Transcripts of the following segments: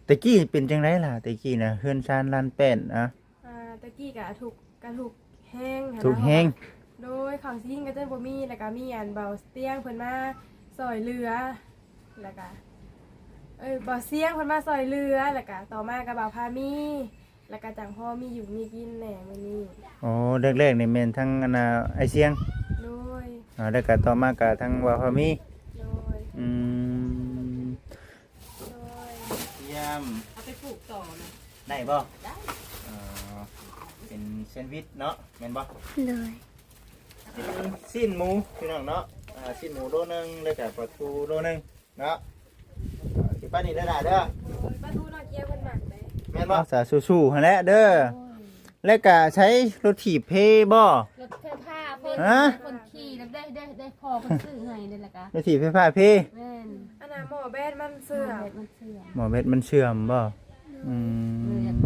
ແຕ່ກີ້ເປັນຈັ່ງໃດລະ? ແຕ່ກີ້ນະ ເຮືອນຊານລານແປ້ນ ອາ ອາ ແຕ່ກີ້ກະທຸກ ກະທຸກແຮງຫັ້ນນະ ທຸກແຮງ. ໂດຍ ເຂົ້າຊິກິນກະຈະບໍ່ມີ ແລ້ວກະມີອັນເບົາສຽງເພິ່ນມາຊ່ອຍເຫຼືອ ແລ້ວກະ ເອີ ເບົາສຽງເພິ່ນມາຊ່ອຍເຫຼືອ ແລ້ວກະຕໍ່ມາກະເບົາພາມີ ແລ້ວກະຈັ່ງພໍມີຢູ່ມີກິນແດ່ມື້ນີ້. ອໍ ແລກໆນີ້ແມ່ນທັງອັນນ່າ ອ້າຍສຽງ. ໂດຍ. ອາ ແລ້ວກະຕໍ່ມາກະທັງເບົາພາມີ. ໂດຍ. ອືມ ໂດຍ ຢ້ຽມ. ເອົາໄປປູກຕໍ່ນະ ໄດ້ບໍ່? ໄດ້. ອໍ ເປັນແຊນວິດເນາະ ແມ່ນບໍ່? ໂດຍ. ເປັນຊີ້ນໝູພີ່ນ້ອງເນາະ ອາ ຊີ້ນໝູໂລໜຶ່ງ ແລ້ວກະປາທູໂລໜຶ່ງເນາະ. ອາ ຊິໄປນີ້ເດີຫຼ້າເດີ. ໂດຍ ປາທູນ້ອງເຈຍເພິ່ນມັກເດ້ ແມ່ນບໍ່? ສາ ສູ້ໆຫັ້ນແຫຼະເດີ. ໂດຍ. ແລ້ວກະໃຊ້ລົດຖີບເພບໍ່? ລົດໄຟຟ້າເພິ່ນ ຮະ? ເພິ່ນຂີ່ ໄດ້ ໄດ້ ໄດ້ພໍ່ເພິ່ນຊື້ໃຫ້ເດ້ ແລ້ວກະລົດຖີບໄຟຟ້າເພ. ແມ່ນ. ອັນນ່າ ໝໍ້ແບດມັນເສື່ອມ ໝໍ້ແບດມັນເສື່ອມ ໝໍ້ແບດມັນເສື່ອມບໍ່? ອືມ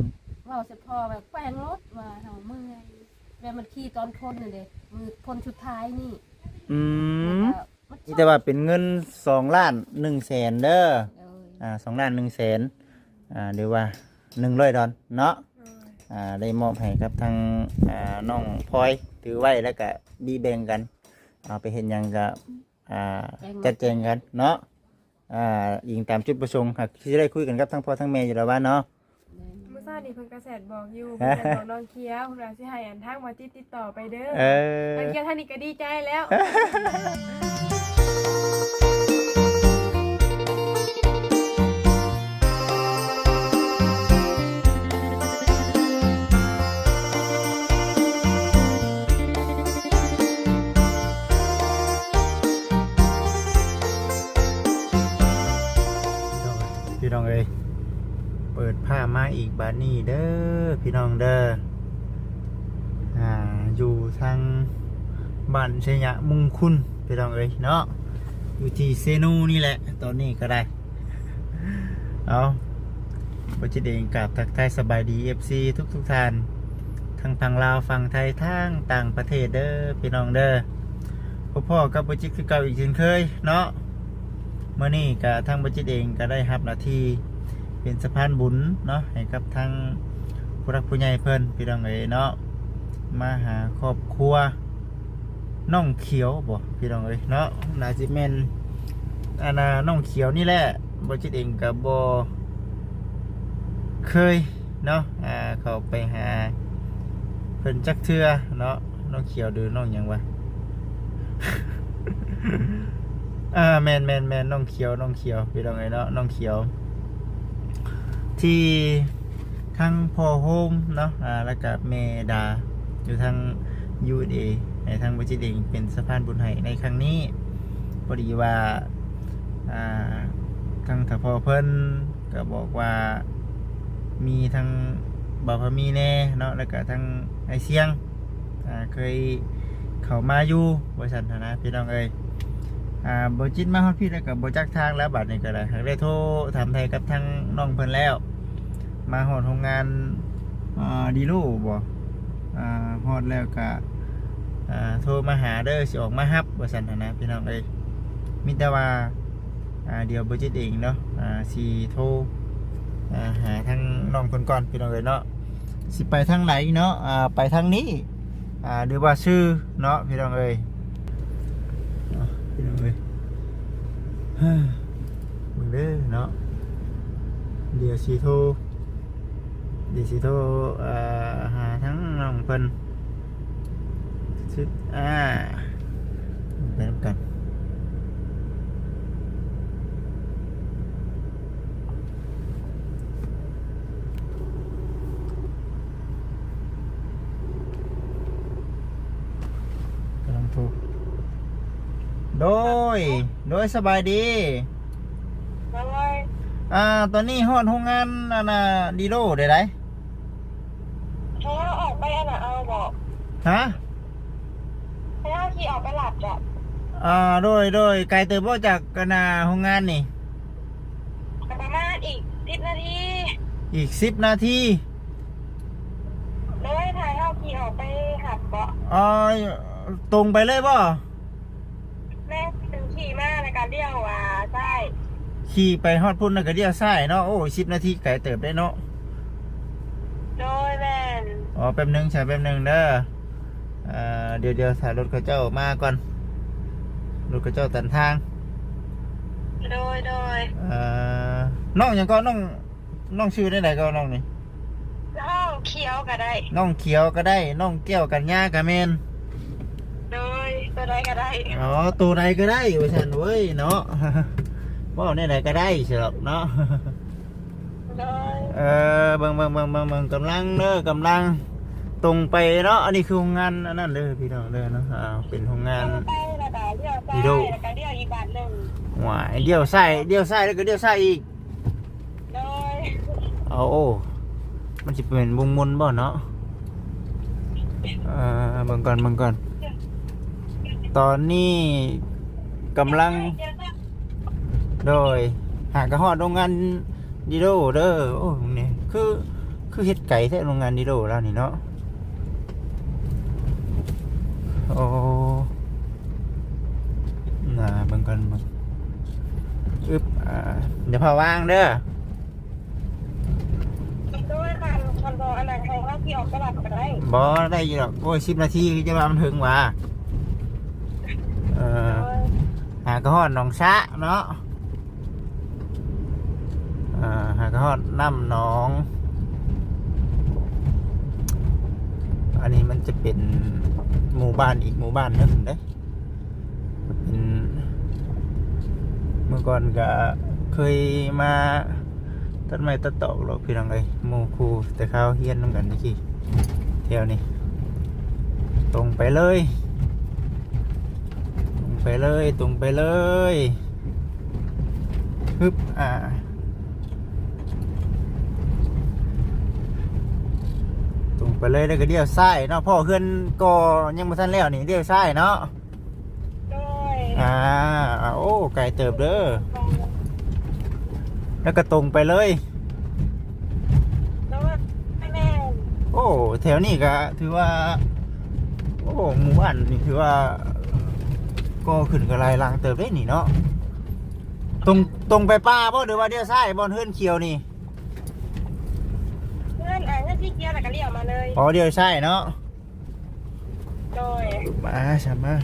ເວົ້າສະເພາະແບບແຂວງລົດວ່າເຮົາເມື່ອຍ ແບບມັນຂີ່ຕອນພົ້ນນັ້ນເດ້ ມື້ພົ້ນສຸດທ້າຍນີ້. ອືມ ແລ້ວກະ ມີແຕ່ວ່າເປັນເງິນສອງລ້ານໜຶ່ງແສນເດີ. ໂດຍ. ອາ ສອງລ້ານໜຶ່ງແສນ ອາ ຫຼືວ່າໜຶ່ງຮ້ອຍດອນເນາະ. ໂດຍ. ອາ ໄດ້ມອບໃຫ້ກັບທາງ ອາ ນ້ອງພອຍ ຖືໄວ້ ແລ້ວກະບີແບ່ງກັນ ເອົາໄປເຮັດຫຍັງກະ ອາ ແບ່ງ ຈັດແຈງກັນເນາະ. ອາ ອີງຕາມຈຸດປະສົງ ຫາກຊິໄດ້ຄຸຍກັນກັບທາງພໍ່ທາງແມ່ຢູ່ແລ້ວວ່າເນາະ. ແມ່ນ. ມື້ເຊົ້ານີ້ເພິ່ນກະແຊັດບອກຢູ່ ເພິ່ນແຊັດບອກນ້ອງຂຽວ ເພິ່ນວ່າຊິໃຫ້ອັນທາງໝໍຈິດຕິດຕໍ່ໄປເດີ. ເອີ ນ້ອງຂຽວທາງນີ້ກະດີໃຈແລ້ວ. ພີ່ນ້ອງເອີຍ ເປີດພາບມາອີກບາດນີ້ເດີພີ່ນ້ອງເດີ. ອາ ຢູ່ທາງບ້ານໄຊຍະມຸງຄຸນພີ່ນ້ອງເອີຍເນາະ ຢູ່ທີ່ເຊໂນນີ້ແຫຼະ ຕອນນີ້ກະໄດ້. ເອົາ ບໍ່ຈິດເອງກາບທັກທາຍສະບາຍດີເອັຟຊີທຸກໆທ່ານ ທັງຝັ່ງລາວ ຝັ່ງໄທ ທັງຕ່າງປະເທດເດີພີ່ນ້ອງເດີ. ພົບພໍ້ກັບບໍ່ຈິດຄືເກົ່າອີກເຊັ່ນເຄີຍເນາະ. ມື້ນີ້ກະທາງບໍ່ຈິດເອງກະໄດ້ຮັບໜ້າທີ່ເປັນສະພານບຸນເນາະ ໃຫ້ກັບທາງຜູ້ຫຼັກຜູ້ໃຫຍ່ເພິ່ນພີ່ນ້ອງເອີຍເນາະ. ມາຫາຄອບຄົວນ້ອງຂຽວບໍພີ່ນ້ອງເອີຍເນາະ ໜ້າຊິແມ່ນ ອັນນ່າ ນ້ອງຂຽວນີ້ແຫຼະ. ບໍ່ຈິດເອງກະບໍ່ເຄີຍເນາະ ອາ ເຂົ້າໄປຫາເພິ່ນຈັກເທື່ອເນາະ. ນ້ອງຂຽວ ຫຼື ນ້ອງຫຍັງວະ? ອາ ແມ່ນໆໆ ນ້ອງຂຽວ ນ້ອງຂຽວ ພີ່ນ້ອງເອີຍເນາະ ນ້ອງຂຽວ ທີ່ທັງພໍ່ໂຮມເນາະ ອາ ແລ້ວກະແມ່ດາ ຢູ່ທາງຢູເອອີ ໃຫ້ທາງບໍ່ຈິດເອງເປັນສະພານບຸນໃຫ້ໃນຄັ້ງນີ້. ພໍດີວ່າ ອາ ທາງຖ້າພໍ່ເພິ່ນກະບອກວ່າ ມີທັງບ່າວພາມີແດ່ເນາະ ແລ້ວກະທັງອ້າຍຊຽງ ອາ ເຄີຍເຂົ້າມາຢູ່ ວ່າຊັ້ນຫັ້ນນະ ພີ່ນ້ອງເອີຍ. ອາ ບໍ່ຈິດມາຮອດພີ້ແລ້ວກະບໍ່ຈັກທາງແລ້ວ ບາດນີ້ກະໄດ້ ຫາກໄດ້ໂທຖາມໄຖ່ກັບທາງນ້ອງເພິ່ນແລ້ວ ມາຮອດໂຮງງານ ອາ ດີໂລບໍ ອາ ຮອດແລ້ວກະ ອາ ໂທມາຫາເດີ ຊິອອກມາຮັບ ວ່າຊັ້ນຫັ້ນນະ ພີ່ນ້ອງເອີຍ. ມີແຕ່ວ່າ ອາ ດຽວບໍ່ຈິດເອງເນາະ ອາ ຊິໂທ ອາ ຫາທາງນ້ອງເພິ່ນກ່ອນ ພີ່ນ້ອງເອີຍເນາະ. ຊິໄປທາງໃດເນາະ ອາ ໄປທາງນີ້ ອາ ຫຼືວ່າຊື່ເນາະ ພີ່ນ້ອງເອີຍ. ເອົາ ພີ່ນ້ອງເອີຍ ເບິ່ງເດີເນາະ ດຽວຊິໂທ ດຽວຊິໂທ ເອີ ຫາທາງນ້ອງເພິ່ນ ອາ ໄປນຳກັນ. ກຳລັງໂທ ໂດຍ ໂດຍ ສະບາຍດີ. ໂດຍ. ອາ ຕອນນີ້ຮອດໂຮງງານ ອັນນ່າ ດີໂລໄດ້ໃດ? ໃຫ້ເຮົາອອກໄປອັນນ່າເອົາບໍ? ຮະ? ໃຫ້ເຮົາຂີ່ອອກໄປຮັບບໍ? ອາ ໂດຍ ໂດຍ. ໄກເຕີບບໍ່ຈາກ ອັນນ່າ ໂຮງງານນີ້? ກະປະມານອີກສິບນາທີ. ອີກສິບນາທີ? ໂດຍ. ຖ້າເຮົາຂີ່ອອກໄປຮັບບໍ? ອໍ ຕົງໄປເລີຍບໍ? ແມ່ນ ເພິ່ນຂີ່ມາແລ້ວກະລ້ຽວ ອາ ຊ້າຍ. ຂ ຂີ່ໄປຮອດພຸ້ນແລ້ວກໍລ້ຽວຊ້າຍເນາະ. ໂອ້ ສິບນາທີໄກເຕີບເດ້ເນາະ. ໂດຍ ແມ່ນ. ອໍ ແປັບໜຶ່ງຊະ ແປັບໜຶ່ງເດີ. ເອີ ດຽວໆ ຖ້າລົດເຂົາເຈົ້າມາກ່ອນ ລົດເຂົາເຈົ້າຕັນທາງ. ໂດຍ ໂດຍ. ເອີ ນ້ອງຫຍັງກໍ ນ້ອງ ນ້ອງຊື່ແນວໃດກໍນ້ອງນີ້? ນ້ອງຂຽວກໍໄດ້ ນ້ອງຂຽວກໍໄດ້ ນ້ອງແກ້ວກັນຍາກໍແມ່ນ. ໂດຍ ໂຕໃດກໍໄດ້. ອໍ ໂຕໃດກໍໄດ້ວ່າຊັ້ນເວີ້ຍເນາະ. ເວົ້າແນວໃດກໍໄດ້ຊິດອກເນາະ. ໂດຍ. ເອີ ເບິ່ງໆໆໆ ກຳລັງເດີ ກຳລັງຕົງໄປເນາະ. ອັນນີ້ຄືໂຮງງານອັນນັ້ນເດີພີ່ນ້ອງເດີເນາະ. ອ່າ ເປັນໂຮງງານ ໄປແລ້ວກໍລ້ຽວຊ້າຍ ດີໂດ ແລ້ວກໍລ້ຽວອີກບາດໜຶ່ງ. ວ້າຍ ລ້ຽວຊ້າຍ ລ້ຽວຊ້າຍ ແລ້ວກໍລ້ຽວຊ້າຍອີກ. ໂດຍ. ເອົາ ໂອ້ ມັນຊິເປັນວົງມົນບໍ່ເນາະ? ເອີ ເບິ່ງກ່ອນ ເບິ່ງກ່ອນ. ຕອນນີ້ກຳລັງ ໂດຍ ຫາກະຮອດໂຮງງານດີໂດເດີ. ໂອ້ ນີ້ຄື ຄືເຮັດໄກແທ້ໂຮງງານດີໂດລາວນີ້ເນາະ. ໂອ້ ນາ ເບິ່ງກ່ອນ ເບິ່ງ ອຶບ ອ່າ ຢ່າພາວາງເດີ. ໂດຍ ຄັນ ຄັນບໍ່ອັນນັ້ນ ໃຫ້ເຮົາຂີ່ອອກຕະຫຼາດກໍໄດ້. ບໍ່ ໄດ້ຢູ່ດອກ. ໂອ້ຍ ສິບນາທີ ຈະວ່າມັນເຖິງຫວາ? ເອີ ໂດຍ ຫາກະຮອດໜອງຊະເນາະ. ອ່າ ຫາກະຮອດນ້ຳໜອງ. ອັນນີ້ມັນຈະເປັນໝູ່ບ້ານອີກໝູ່ບ້ານໜຶ່ງເດ້. ເປັນ ເມື່ອກ່ອນກະເຄີຍມາຕັດໄມ້ຕັດຕອກດອກພີ່ນ້ອງເອີຍ ໝູ່ຄູ່ແຕ່ຄາວຮຽນນຳກັນຕະກີ້. ແຖວນີ້ຕົງໄປເລີຍ ຕົງໄປເລີຍ ຕົງໄປເລີຍ. ຮຶບ ອ່າ ຕົງໄປເລີຍ ແລ້ວກໍລ້ຽວຊ້າຍເນາະ. ເພາະເຮືອນກໍຍັງບໍ່ທັນແລ້ວນີ້ ລ້ຽວຊ້າຍເນາະ. ໂດຍ. ອ່າ ໂອ້ ໄກເຕີບເດີ. ແລ້ວກໍຕົງໄປເລີຍ. ໂດຍ ແມ່ນ. ໂອ້ ແຖວນີ້ກໍຖືວ່າ ໂອ້ ໝູ່ບ້ານນີ້ຖືວ່າກໍ່ຂຶ້ນກໍຫຼາຍຫຼັງເຕີບເດ້ນີ້ເນາະ. ຕົງ ຕົງໄປປ່າບໍ່ ຫຼືວ່າລ້ຽວຊ້າຍບ່ອນເຮືອນຂຽວນີ້? ເຮືອນ ອ່າ ເຮືອນສີຂຽວ ແລ້ວກໍລ້ຽວມາເລີຍ. ອໍ ລ້ຽວຊ້າຍເນາະ. ໂດຍ. ມາຊະມາ.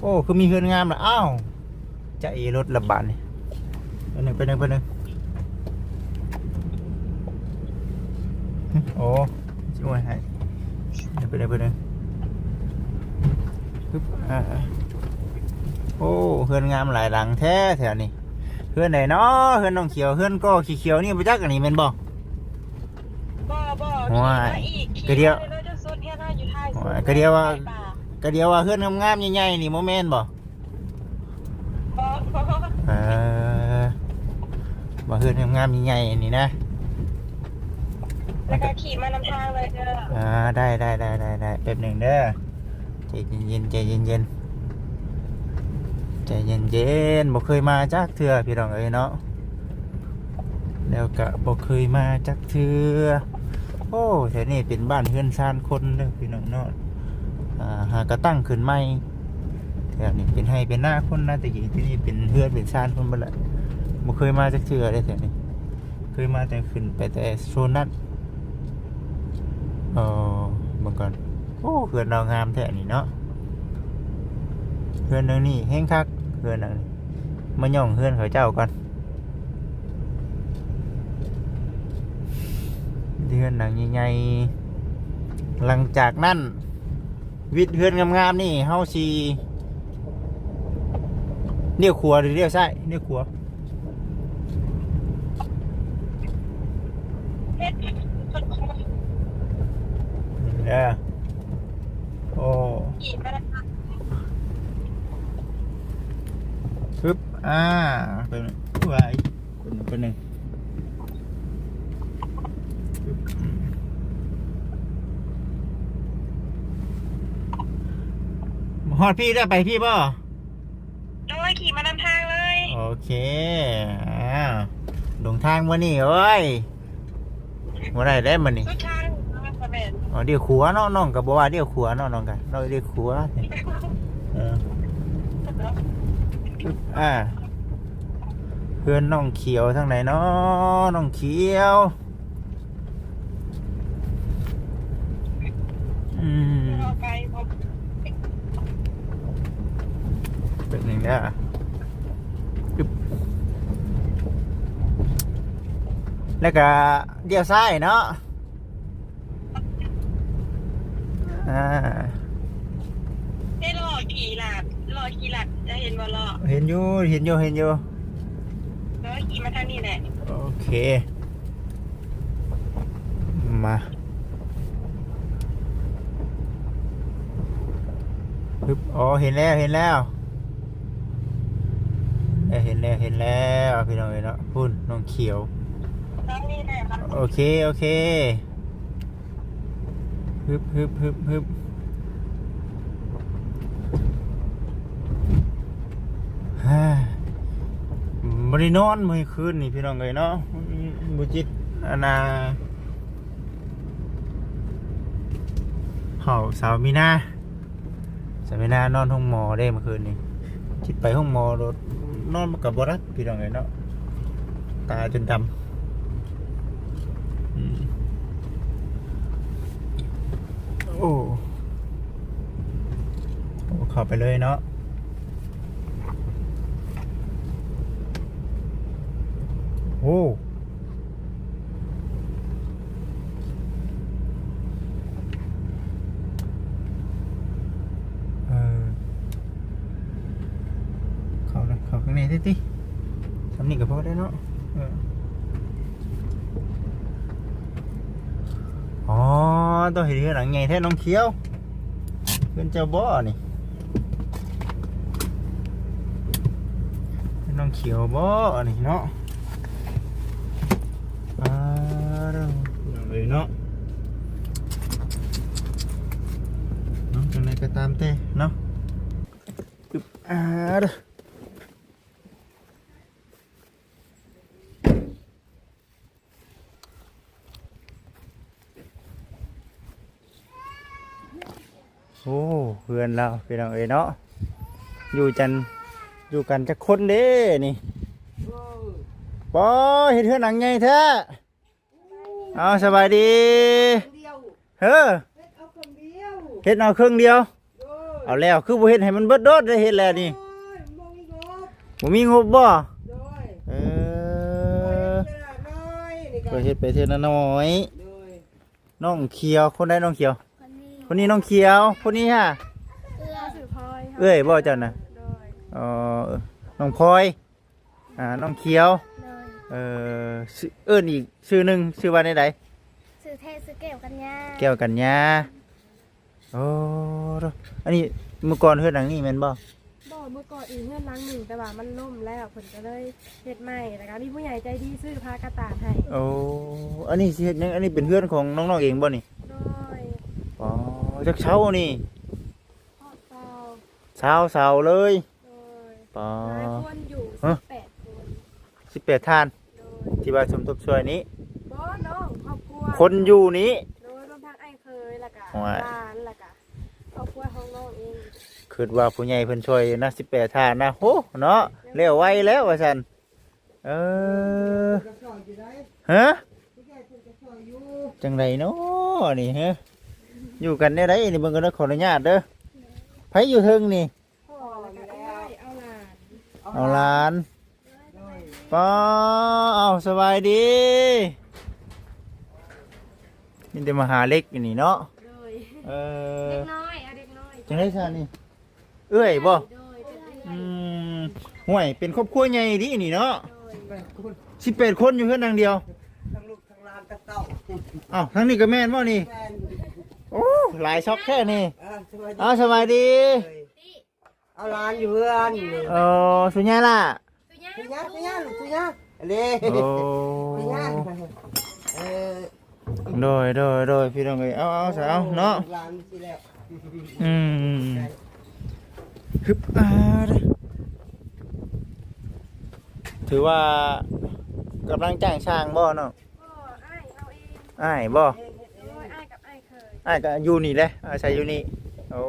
ໂອ້ ຄືມີເຮືອນງາມລະ. ອ້າວ ຈະເອລົດລະບາດນີ້. ໄປໜຶ່ງ ໄປໜຶ່ງ ໄປໜຶ່ງ. ໂອ້ ຊິອວຍໃຫ້. ໄປໜຶ່ງ ໄປໜຶ່ງ. ຮຶບ ອ່າ ໂອ້ ເຮືອນງາມຫຼາຍຫຼັງແທ້ແຖວນີ້. ເຮືອນໃດເນາະ? ເຮືອນນ້ອງຂຽວ ເຮືອນກໍຂຽວໆນີ້ບໍ່ຈັກ. ອັນນີ້ແມ່ນບໍ່? ບໍ່ ບໍ່ ໂອ້ຍ ຂີ່ມາອີກ ກະດຽວ ຂີ່ມາເລີຍ ຈົນສຸດເຮືອນເຮົາຢູ່ທ້າຍສຸດ. ໂອ້ຍ ກະດຽວວ່າ ໄປປ່າ ກະດຽວວ່າເຮືອນງາມໆໃຫຍ່ໆນີ້ບໍ່ແມ່ນບໍ່? ບໍ່ ບໍ່. ເອີ ວ່າເຮືອນງາມໆໃຫຍ່ໆນີ້ນະ. ແລ້ວກໍຂີ່ມານຳທາງເລີຍເດີ. ອ່າ ໄດ້ ໄດ້ ແປັບໜຶ່ງເດີ. ໃຈເຢັນໆ ໃຈເຢັນໆ ໃຈເຢັນໆ. ບໍ່ເຄີຍມາຈັກເທື່ອພີ່ນ້ອງເອີຍເນາະ. ແລ້ວກະບໍ່ເຄີຍມາຈັກເທື່ອ. ໂອ້ ແຖວນີ້ເປັນບ້ານເຮືອນຊານຄົນເດີພີ່ນ້ອງເນາະ. ອ່າ ຫາກະຕັ້ງຂຶ້ນໃໝ່. ແຖວນີ້ເປັນໄຮ່ເປັນນາຄົນນະ ແຕ່ກີ້. ທີ່ນີ້ເປັນເຮືອນເປັນຊານຄົນເບິດລະ. ບໍ່ເຄີຍມາຈັກເທື່ອເດ້ແຖວນີ້. ເຄີຍມາແຕ່ຂຶ້ນໄປແຕ່ໂຊນນັ້ນ. ເອີ ເບິ່ງກ່ອນ. ໂອ້ ເຮືອນລາວງາມແທ້ນີ້ເນາະ. ເຮືອນຫຼັງນີ້ແຮງຄັກ ເຮືອນຫຼັງນີ້. ມາຍ່ອງເຮືອນເຂົາເຈົ້າກ່ອນ. ເຮືອນຫຼັງໃຫຍ່ໆ. ຫຼັງຈາກນັ້ນ ວິດເຮືອນງາມໆນີ້ ເຮົາຊິລ້ຽວຂວາ ຫຼືລ້ຽວຊ້າຍ? ລ້ຽວຂວາ. ເດີ. ໂອ້ ຮຶບ ອ່າ ເປັນ ຫວາຍ ເປັນ ເປັນໜຶ່ງ. ຮອດພີ້ແລ້ວ ໄປພີ້ບໍ່? ໂດຍ ຂີ່ມານຳທາງເລີຍ. ໂອເຄ. ອ່າ ຫຼົງທາງມື້ນີ້ ໂອ້ຍ ບໍ່ໄດ້ແລ້ວມື້ນີ້. ສຸດທາງ ແມ່ນ. ອໍ ລ້ຽວຂວາເນາະ. ນ້ອງກໍບໍ່ວ່າລ້ຽວຂວາເນາະ ນ້ອງກໍ ນ້ອງລ້ຽວຂວາ. ເອີ ອ່າ. เฮือนน้องเขียวทางไหนน้อ น้องเขียว อืม เป็นหนึ่งเด้อ อึ๊บ แล้วก็เลี้ยวซ้ายเนาะ ອ່າ ໄດ້ລໍ້ຂີ່ລາດ ລໍ້ຂີ່ລາດ ຈະເຫັນບໍ່ລໍ້? ເຫັນຢູ່ ເຫັນຢູ່ ເຫັນຢູ່ ເອີ ຂີ່ມາທາງນີ້ແຫຼະ. ໂອເຄ ມາ ປຶບ ອໍ ເຫັນແລ້ວ ເຫັນແລ້ວ ເອີ ເຫັນແລ້ວ ເຫັນແລ້ວ ພີ່ນ້ອງເອີຍເນາະ. ພຸ້ນ ນ້ອງຂຽວ ທາງນີ້ແຫຼະ ໂອເຄ ໂອເຄ. ຮຶບ ຮຶບ ຮຶບ ຮຶບ ບໍ່ໄດ້ນອນມື້ຄືນນີ້ພີ່ນ້ອງເອີຍເນາະ ບໍ່ຈິດ ອັນນ່າ ເຮົາສາວມີນາ ສາວມີນານອນໂຮງໝໍເດ້ມື້ຄືນນີ້ ຄິດໄປໂຮງໝໍໂລດ ນອນມັນກໍບໍ່ຫຼັບພີ່ນ້ອງເອີຍເນາະ ຕາຈົນດຳ. ອືມ ໂອ້ ໂອ້ ເຂົ້າໄປເລີຍເນາະ ໂອ້. ເອີ ເຂົ້າລະ ເຂົ້າຂ້າງໃນຕິ ສ່ຳນີ້ກໍພໍໄດ້ເນາະ ເອີ ອໍ ຕ້ອງເຮັດເຮືອນຫຼັງໃຫຍ່ແທ້ນ້ອງຂຽວ ເຮືອນເຈົ້າບໍ່ນີ້? ນ້ອງຂຽວບໍ່ອັນນີ້ເນາະ ອ່າ ເດີ ເນາະ ເນາະ ຈັ່ງໃດກໍຕາມແຕ່ເນາະ ປຶບ ອ່າ ເດີ. ໂອ້ ເຮືອນລາວພີ່ນ້ອງເອີຍເນາະ ຢູ່ຈັນ ຢູ່ກັນຈັກຄົນເດ້ນີ້? ໂອ້ ປໍ ເຮັດເຮືອນຫຼັງໃຫຍ່ແທ້. ເອົາ ສະບາຍດີ ດຽວ ເຮີ ເຮັດເອົາເຄິ່ງດຽວ ເຮັດເອົາເຄິ່ງດຽວ. ໂດຍ ເອົາແລ້ວ ຄືບໍ່ເຮັດໃຫ້ມັນເບິດໂດດ ໄດ້ເຮັດແລ້ວນີ້? ໂອ້ຍ ບໍ່ມີງົບ ບໍ່ມີງົບບໍ່? ໂດຍ ເອີ ເຮັດໄປເທື່ອໜ້ອຍນີ້ກໍ ກໍເຮັດໄປເທື່ອໜ້ອຍ. ໂດຍ ນ້ອງຂຽວ ຄົນໃດນ້ອງຂຽວ? ຄົນນີ້ ຄົນນີ້ນ້ອງຂຽວ ຄົນນີ້ຫາ? ເອື້ອຍ ຊື່ພອຍ ເອື້ອຍບໍ່ເຈົ້ານະ? ໂດຍ ອໍ ນ້ອງພອຍ ອ່າ ນ້ອງຂຽວ ໂດຍ ເອີ ຊື່ ເອີ້ນອີກຊື່ໜຶ່ງ ຊື່ວ່າແນວໃດ? ຊື່ແທ້ຊື່ແກ້ວກັນຍາ ແກ້ວກັນຍາ. ໂອ້ ໂທ້ ອັນນີ້ເມື່ອກ່ອນເຮືອນຫຼັງນີ້ແມ່ນບໍ່? ບໍ່ ເມື່ອກ່ອນອີກເຮືອນຫຼັງໜຶ່ງ ແຕ່ວ່າມັນລົ້ມແລ້ວ ເພິ່ນກໍເລີຍເຮັດໃໝ່ ແລ້ວກໍມີຜູ້ໃຫຍ່ໃຈດີຊື້ຜ້າກະຕ່າງໃຫ້. ໂອ້ ອັນນີ້ຊິເຮັດຫຍັງ? ອັນນີ້ເປັນເຮືອນຂອງນ້ອງໆເອງບໍ່ນີ້? ໂດຍ ອໍ ຈັກເສົານີ້? ຮອດຊາວ ຊາວເສົາເລີຍ. ໂດຍ ປາ ຫຼາຍຄົນຢູ່ ຮະ ສິບແປດຄົນ ສິບແປດທ່ານ. ໂດຍ ທີ່ວ່າສົມທົບຊ່ວຍນີ້? ບໍ່ ນ້ອງ ຄອບຄົວ ຄົນຢູ່ນີ້? ໂດຍ ລວມທັງອ້າຍເຂີຍ ແລ້ວກະ ໂອ້ຍ ຫຼານ ແລ້ວກະຄອບຄົວຂອງນ້ອງເອງ. ຄິດວ່າຜູ້ໃຫຍ່ເພິ່ນຊ່ວຍຢູ່ນະ ສິບແປດທ່ານນະ ໂຫ ເນາະ ແລ້ວໄວແລ້ວວ່າຊັ້ນ. ເອີ ຮະ ຈັ່ງໃດເນາະນີ້ ຮະ ຢູ່ກັນແນວໃດນີ້? ເບິ່ງກ່ອນເດີ ຂໍອະນຸຍາດເດີ ໃຜຢູ່ເທິງນີ້? ພໍ່ ແລ້ວກໍເອື້ອຍ ເອົາຫຼານ ເອົາຫຼານ. ໂດຍ ປ້າ ເອົາ ສະບາຍດີ ມີແຕ່ມາຫາເຫຼັກຢູ່ນີ້ເນາະ. ໂດຍ ເອີ ເດັກນ້ອຍ ເອົາເດັກນ້ອຍ. ຈັ່ງໃດຊະນີ້? ເອື້ອຍບໍ່? ໂດຍ ເປັນເອື້ອຍ. ອືມ ຫ້ວຍ ເປັນຄອບຄົວໃຫຍ່ດີນີ້ເນາະ. ໂດຍ ສິບແປດຄົນ ສິບແປດຄົນຢູ່ເຮືອນຫຼັງດຽວ ທັງລູກທັງຫຼານທັງເຕົ້າ. ອ້າວ ທາງນີ້ກໍແມ່ນບໍ່ນີ້? ແມ່ນ. ໂອ້ ຫຼາຍຊັອກແທ້ນີ້. ອ່າ ສະບາຍດີ ອ້າວ ສະບາຍດີ. ໂດຍ ເອົາຫຼານຢູ່ເຮືອນນີ້. ເອີ ສຸຍາລະ ສຸຍາ ສຸຍາ ສຸຍາ ເດ້. ໂອ້ ສຸຍາ ເອີ ໂດຍ ໂດຍ ໂດຍ ພີ່ນ້ອງເອີຍ ເອົາ ເອົາ ເອົາ ເອົາ ເນາະ ຫຼານຊິແລ້ວ. ອືມ ຮຶບ ອ່າ ຖືວ່າກຳລັງຈ້າງຊ່າງບໍ່ນ້ອງ? ບໍ່ ອ້າຍເຮົາເອງ. ອ້າຍບໍ່? ໂດຍ ອ້າຍກັບອ້າຍເຂີຍ. ອ້າຍກໍຢູ່ນີ້ແຫຼະ ອາໄສຢູ່ນີ້. ໂອ້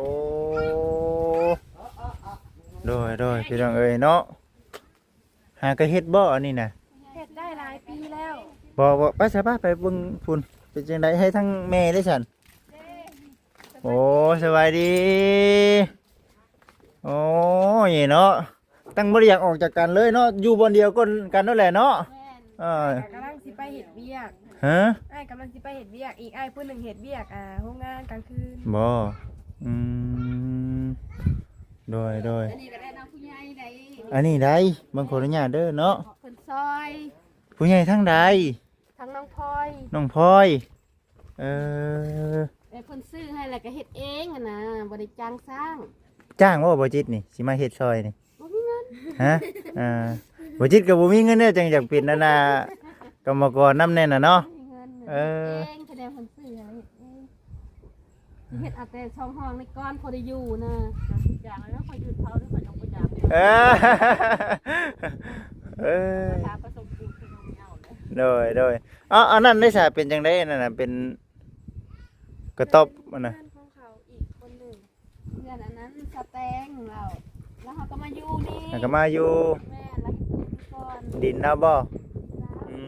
ໂດຍ ໂດຍ ພີ່ນ້ອງເອີຍເນາະ. ຫາກໍເຮັດບໍ່ອັນນີ້ນະ? ເຮັດໄດ້ຫຼາຍປີແລ້ວ. ບໍ່ ບໍ່ ໄປຊະ ໄປ ໄປເບິ່ງພຸ້ນ. ເປັນຈັ່ງໃດ ໃຫ້ທາງແມ່ເດ້ຊັ້ນ? ໂອ້ ສະບາຍດີ. ໂອ້ຍເນາະ ຕັ້ງບໍ່ໄດ້ຢາກອອກຈາກກັນເລີຍເນາະ ຢູ່ບ່ອນດຽວກັນນັ້ນແຫຼະເນາະ. ແມ່ນ. ເອີ ກຳລັງຊິໄປເຮັດວຽກ. ຮະ? ອ້າຍກຳລັງຊິໄປເຮັດວຽກອີກ. ອ້າຍຜູ້ໜຶ່ງເຮັດວຽກ ອ່າ ໂຮງງານກາງຄືນ. ບໍ່? ອືມ ໂດຍ ໂດຍ. ອັນນີ້ກໍໄດ້ນຳຜູ້ໃຫຍ່ໃດ໋. ອັນນີ້ໃດ໋ ເບິ່ງ ຂໍອະນຸຍາດເດີເນາະ. ເພິ່ນຊ່ອຍ. ຜູ້ໃຫຍ່ທາງໃດ? ທາງນ້ອງພອຍ. ນ້ອງພອຍ. ເອີ ແຕ່ເພິ່ນຊື້ໃຫ້ແລ້ວກໍເຮັດເອງຫັ້ນນະ ບໍ່ໄດ້ຈ້າງຊ່າງ. ຈ້າງບໍ່ ບໍ່ຈິດນີ້ ຊິມາເຮັດຊ່ອຍນີ້? ບໍ່ມີເງິນ. ຮະ? ອ່າ ບໍ່ຈິດກໍບໍ່ມີເງິນເດ້ ຈັ່ງຢາກເປັນອັນນ່າ ກຳມະກອນນຳແດ່ນະເນາະ. ບໍ່ມີເງິນ. ເອີ ເຮັດເອງ ຄະແນນເພິ່ນຊື້ໃຫ້ເຮັດເອງ. ເຮັດເອົາແຕ່ຊ່ອງຫ້ອງນີ້ກ່ອນ ພໍໄດ້ຢູ່ນະ. ຈ້າງແລ້ວ ຂ້ອຍຢືນເຜົາ ຂ້ອຍຍັງບໍ່ຈ້າງ. ເອີ ເອີ ພາປະສົມປູນຄືນ້ອງເຍົາເລີຍ. ໂດຍ ໂດຍ. ເອົາ ອັນນັ້ນໄດ້ສາ ເປັນຈັ່ງໃດອັນນັ້ນນະ ເປັນກະຕອບອັນນະ? ເຮືອນຂອງເຂົາອີກຄົນໜຶ່ງ. ເຮືອນອັນນັ້ນສະແຕງລາວ ແລ້ວເຮົາກໍມາຢູ່ນີ້ ແລ້ວກໍມາຢູ່. ແມ່ນ ລາວເຮັດປູນກ່ອນ. ດິນລາວບໍ່? ລາວ. ອື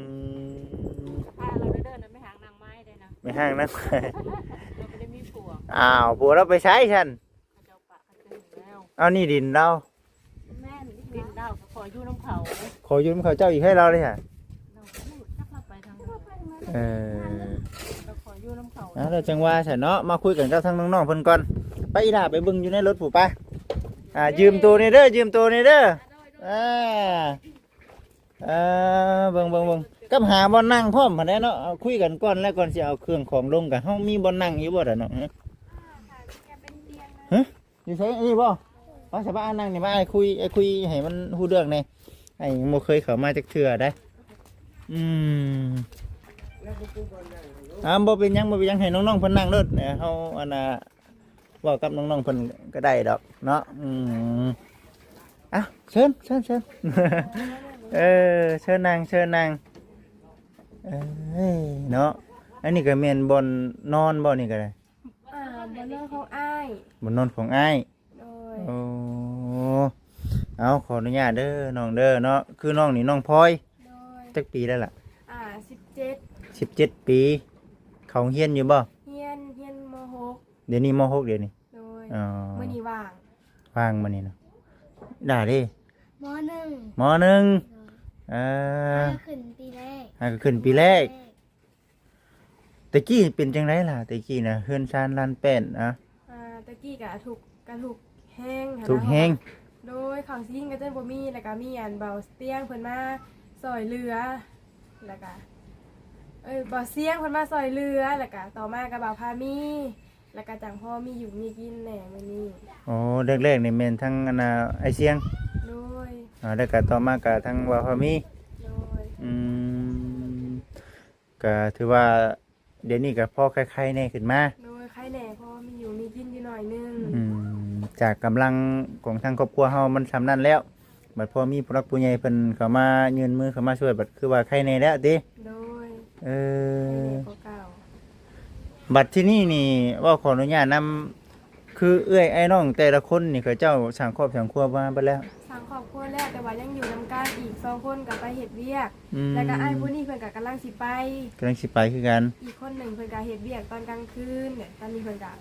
ມ ພາລາວເດີນນະ ແມ່ຫ້າງນາງໄມ້ເດ້ນະ. ແມ່ຫ້າງນາງໄມ້ ລາວບໍ່ໄດ້ມີຜົວ. ອ້າວ ຜົວລາວໄປໃສຊັ້ນ? ເຂົາເຈົ້າປະ ເອົາ ນີ້ດິນລາວ. ແມ່ນ ດິນລາວ ກໍຂໍຢູ່ນຳເຂົາ. ຂໍຢູ່ນຳເຂົາເຈົ້າອີກໃຫ້ລາວເລີຍຫະ? ລາວບໍ່ຮູ້ຈັກລາວໄປທາງໃດ. ເອີ ກໍຂໍຢູ່ນຳເຂົາ. ເອົາ ແລ້ວຈັ່ງວ່າຊັ້ນເນາະ ມາຄຸຍກັນກັບທາງນ້ອງໆເພິ່ນກ່ອນ. ໄປ ອີຫຼ້າ ໄປເບິ່ງຢູ່ໃນລົດພຸ້ນໄປ. ອ່າ ຢືມໂຕແດ່ເດີ ຢືມໂຕແດ່ເດີ. ອ່າ ເອີ ເບິ່ງໆໆ ກັບຫາບ່ອນນັ່ງພ້ອມຫັ້ນແຫຼະເນາະ. ເອົາ ຄຸຍກັນກ່ອນ ແລ້ວກ່ອນຊິເອົາເຄື່ອງຂອງລົງ ກະເຮົາມີບ່ອນນັ່ງຢູ່ບໍ່ລະເນາະ? ຮະ? ຢູ່ໃສ? ນີ້ບໍ່? ມາສະບາຍ ນັ່ງນີ້ ມາ ອ້າຍຄຸຍ ອ້າຍຄຸຍໃຫ້ມັນຮູ້ເລື່ອງແດ່. ອ້າຍຍັງບໍ່ເຄີຍເຂົ້າມາຈັກເທື່ອໃດ. ອືມ ອ່າ ບໍ່ເປັນຫຍັງ ບໍ່ເປັນຫຍັງ ໃຫ້ນ້ອງໆເພິ່ນນັ່ງໂລດ. ເຮົາ ອັນນ່າ ເວົ້າກັບນ້ອງໆເພິ່ນກໍໄດ້ດອກເນາະ. ອືມ ອ່ະ ເຊີນ ເຊີນ ເຊີນ. ເອີ ເຊີນນັ່ງ ເຊີນນັ່ງ. ເອີຍ ເນາະ ອັນນີ້ກໍແມ່ນບ່ອນນອນບໍ່ ນີ້ກໍໄດ້? ອ່າ ບ່ອນນອນຂອງອ້າຍ. ບ່ອນນອນຂອງອ້າຍ. ໂດຍ. ໂອ້ ເອົາ ຂໍອະນຸຍາດເດີນ້ອງເດີເນາະ. ຄືນ້ອງນີ້ ນ້ອງພອຍ. ໂດຍ. ຈັກປີແລ້ວລະ? ອ່າ ສິບເຈັດ. ສິບເຈັດປີ. ເຂົ້າໂຮງຮຽນຢູ່ບໍ່? ຮຽນ ຮຽນ ມໍຫົກ. ດຽວນີ້ ມໍຫົກ ດຽວນີ້. ໂດຍ. ອໍ ມື້ນີ້ວ່າງ. ວ່າງມື້ນີ້ເນາະ. ດາເດ້? ມໍໜຶ່ງ. ມໍໜຶ່ງ. ໂດຍ. ເອີ ຫາກໍຂຶ້ນປີແລກ. ຫາກໍຂຶ້ນປີແລກ. ແຕ່ກີ້ເປັນຈັ່ງໃດລະ? ແຕ່ກີ້ນະ ເຮືອນຊານລານແປ້ນນະ. ອ່າ ແຕ່ກີ້ກະທຸກ ກະທຸກແຮງຫັ້ນນະ. ທຸກແຮງ. ໂດຍ. ເຂົ້າຊິກິນກໍຈົນບໍ່ມີ ແລ້ວກະມີອັນເບົາຕຽງເພິ່ນມາຊ່ອຍເຫຼືອ ແລ້ວກະ ເອີ ເບົາສຽງເພິ່ນມາຊ່ອຍເຫຼືອ ແລ້ວກະຕໍ່ມາກໍເບົາພາມີ ແລ້ວກະຈັ່ງພໍມີຢູ່ມີກິນແດ່ມື້ນີ້. ໂອ້ ແລກໆນີ້ແມ່ນທັງອັນນ່າ ອ້າຍສຽງ. ໂດຍ. ອ່າ ແລ້ວກະຕໍ່ມາກະທັງເບົາພາມີ. ໂດຍ. ອືມ ກະຖືວ່າດຽວນີ້ກະພໍໄຄໆແດ່ຂຶ້ນມາ. ໂດຍ. ໄຄແດ່ ພໍມີຢູ່ມີກິນຢູ່ໜ້ອຍໜຶ່ງ. ອືມ ຈາກກຳລັງຂອງທາງຄອບຄົວເຮົາມັນສ່ຳນັ້ນແລ້ວ ບັດພໍມີຜູ້ຫຼັກຜູ້ໃຫຍ່ເພິ່ນເຂົ້າມາຍື່ນມືເຂົ້າມາຊ່ວຍ ບັດຄືວ່າໄຄແດ່ແລ້ວຕິ? ໂດຍ. ເອີ ໄຄແດ່ກວ່າເກົ່າ. ບັດທີນີ້ນີ້ ເວົ້າຂໍອະນຸຍາດນຳ ຄືເອື້ອຍອ້າຍນ້ອງແຕ່ລະຄົນນີ້ ເຂົາເຈົ້າສ້າງຄອບສ້າງຄົວມາເບິດແລ້ວ? ສ້າງຄອບຄົວແລ້ວ ແຕ່ວ່າຍັງຢູ່ນຳກັນ ອີກສອງຄົນກໍໄປເຮັດວຽກ. ອືມ ແລ້ວກໍອ້າຍຜູ້ນີ້ເພິ່ນກໍກຳລັງຊິໄປ. ກຳລັງຊິໄປຄືກັນ. ອີກຄົນໜຶ່ງເພິ່ນກໍເຮັດວຽກຕອນກາງຄືນ ແບບຕອນນີ້ເພິ່ນກໍ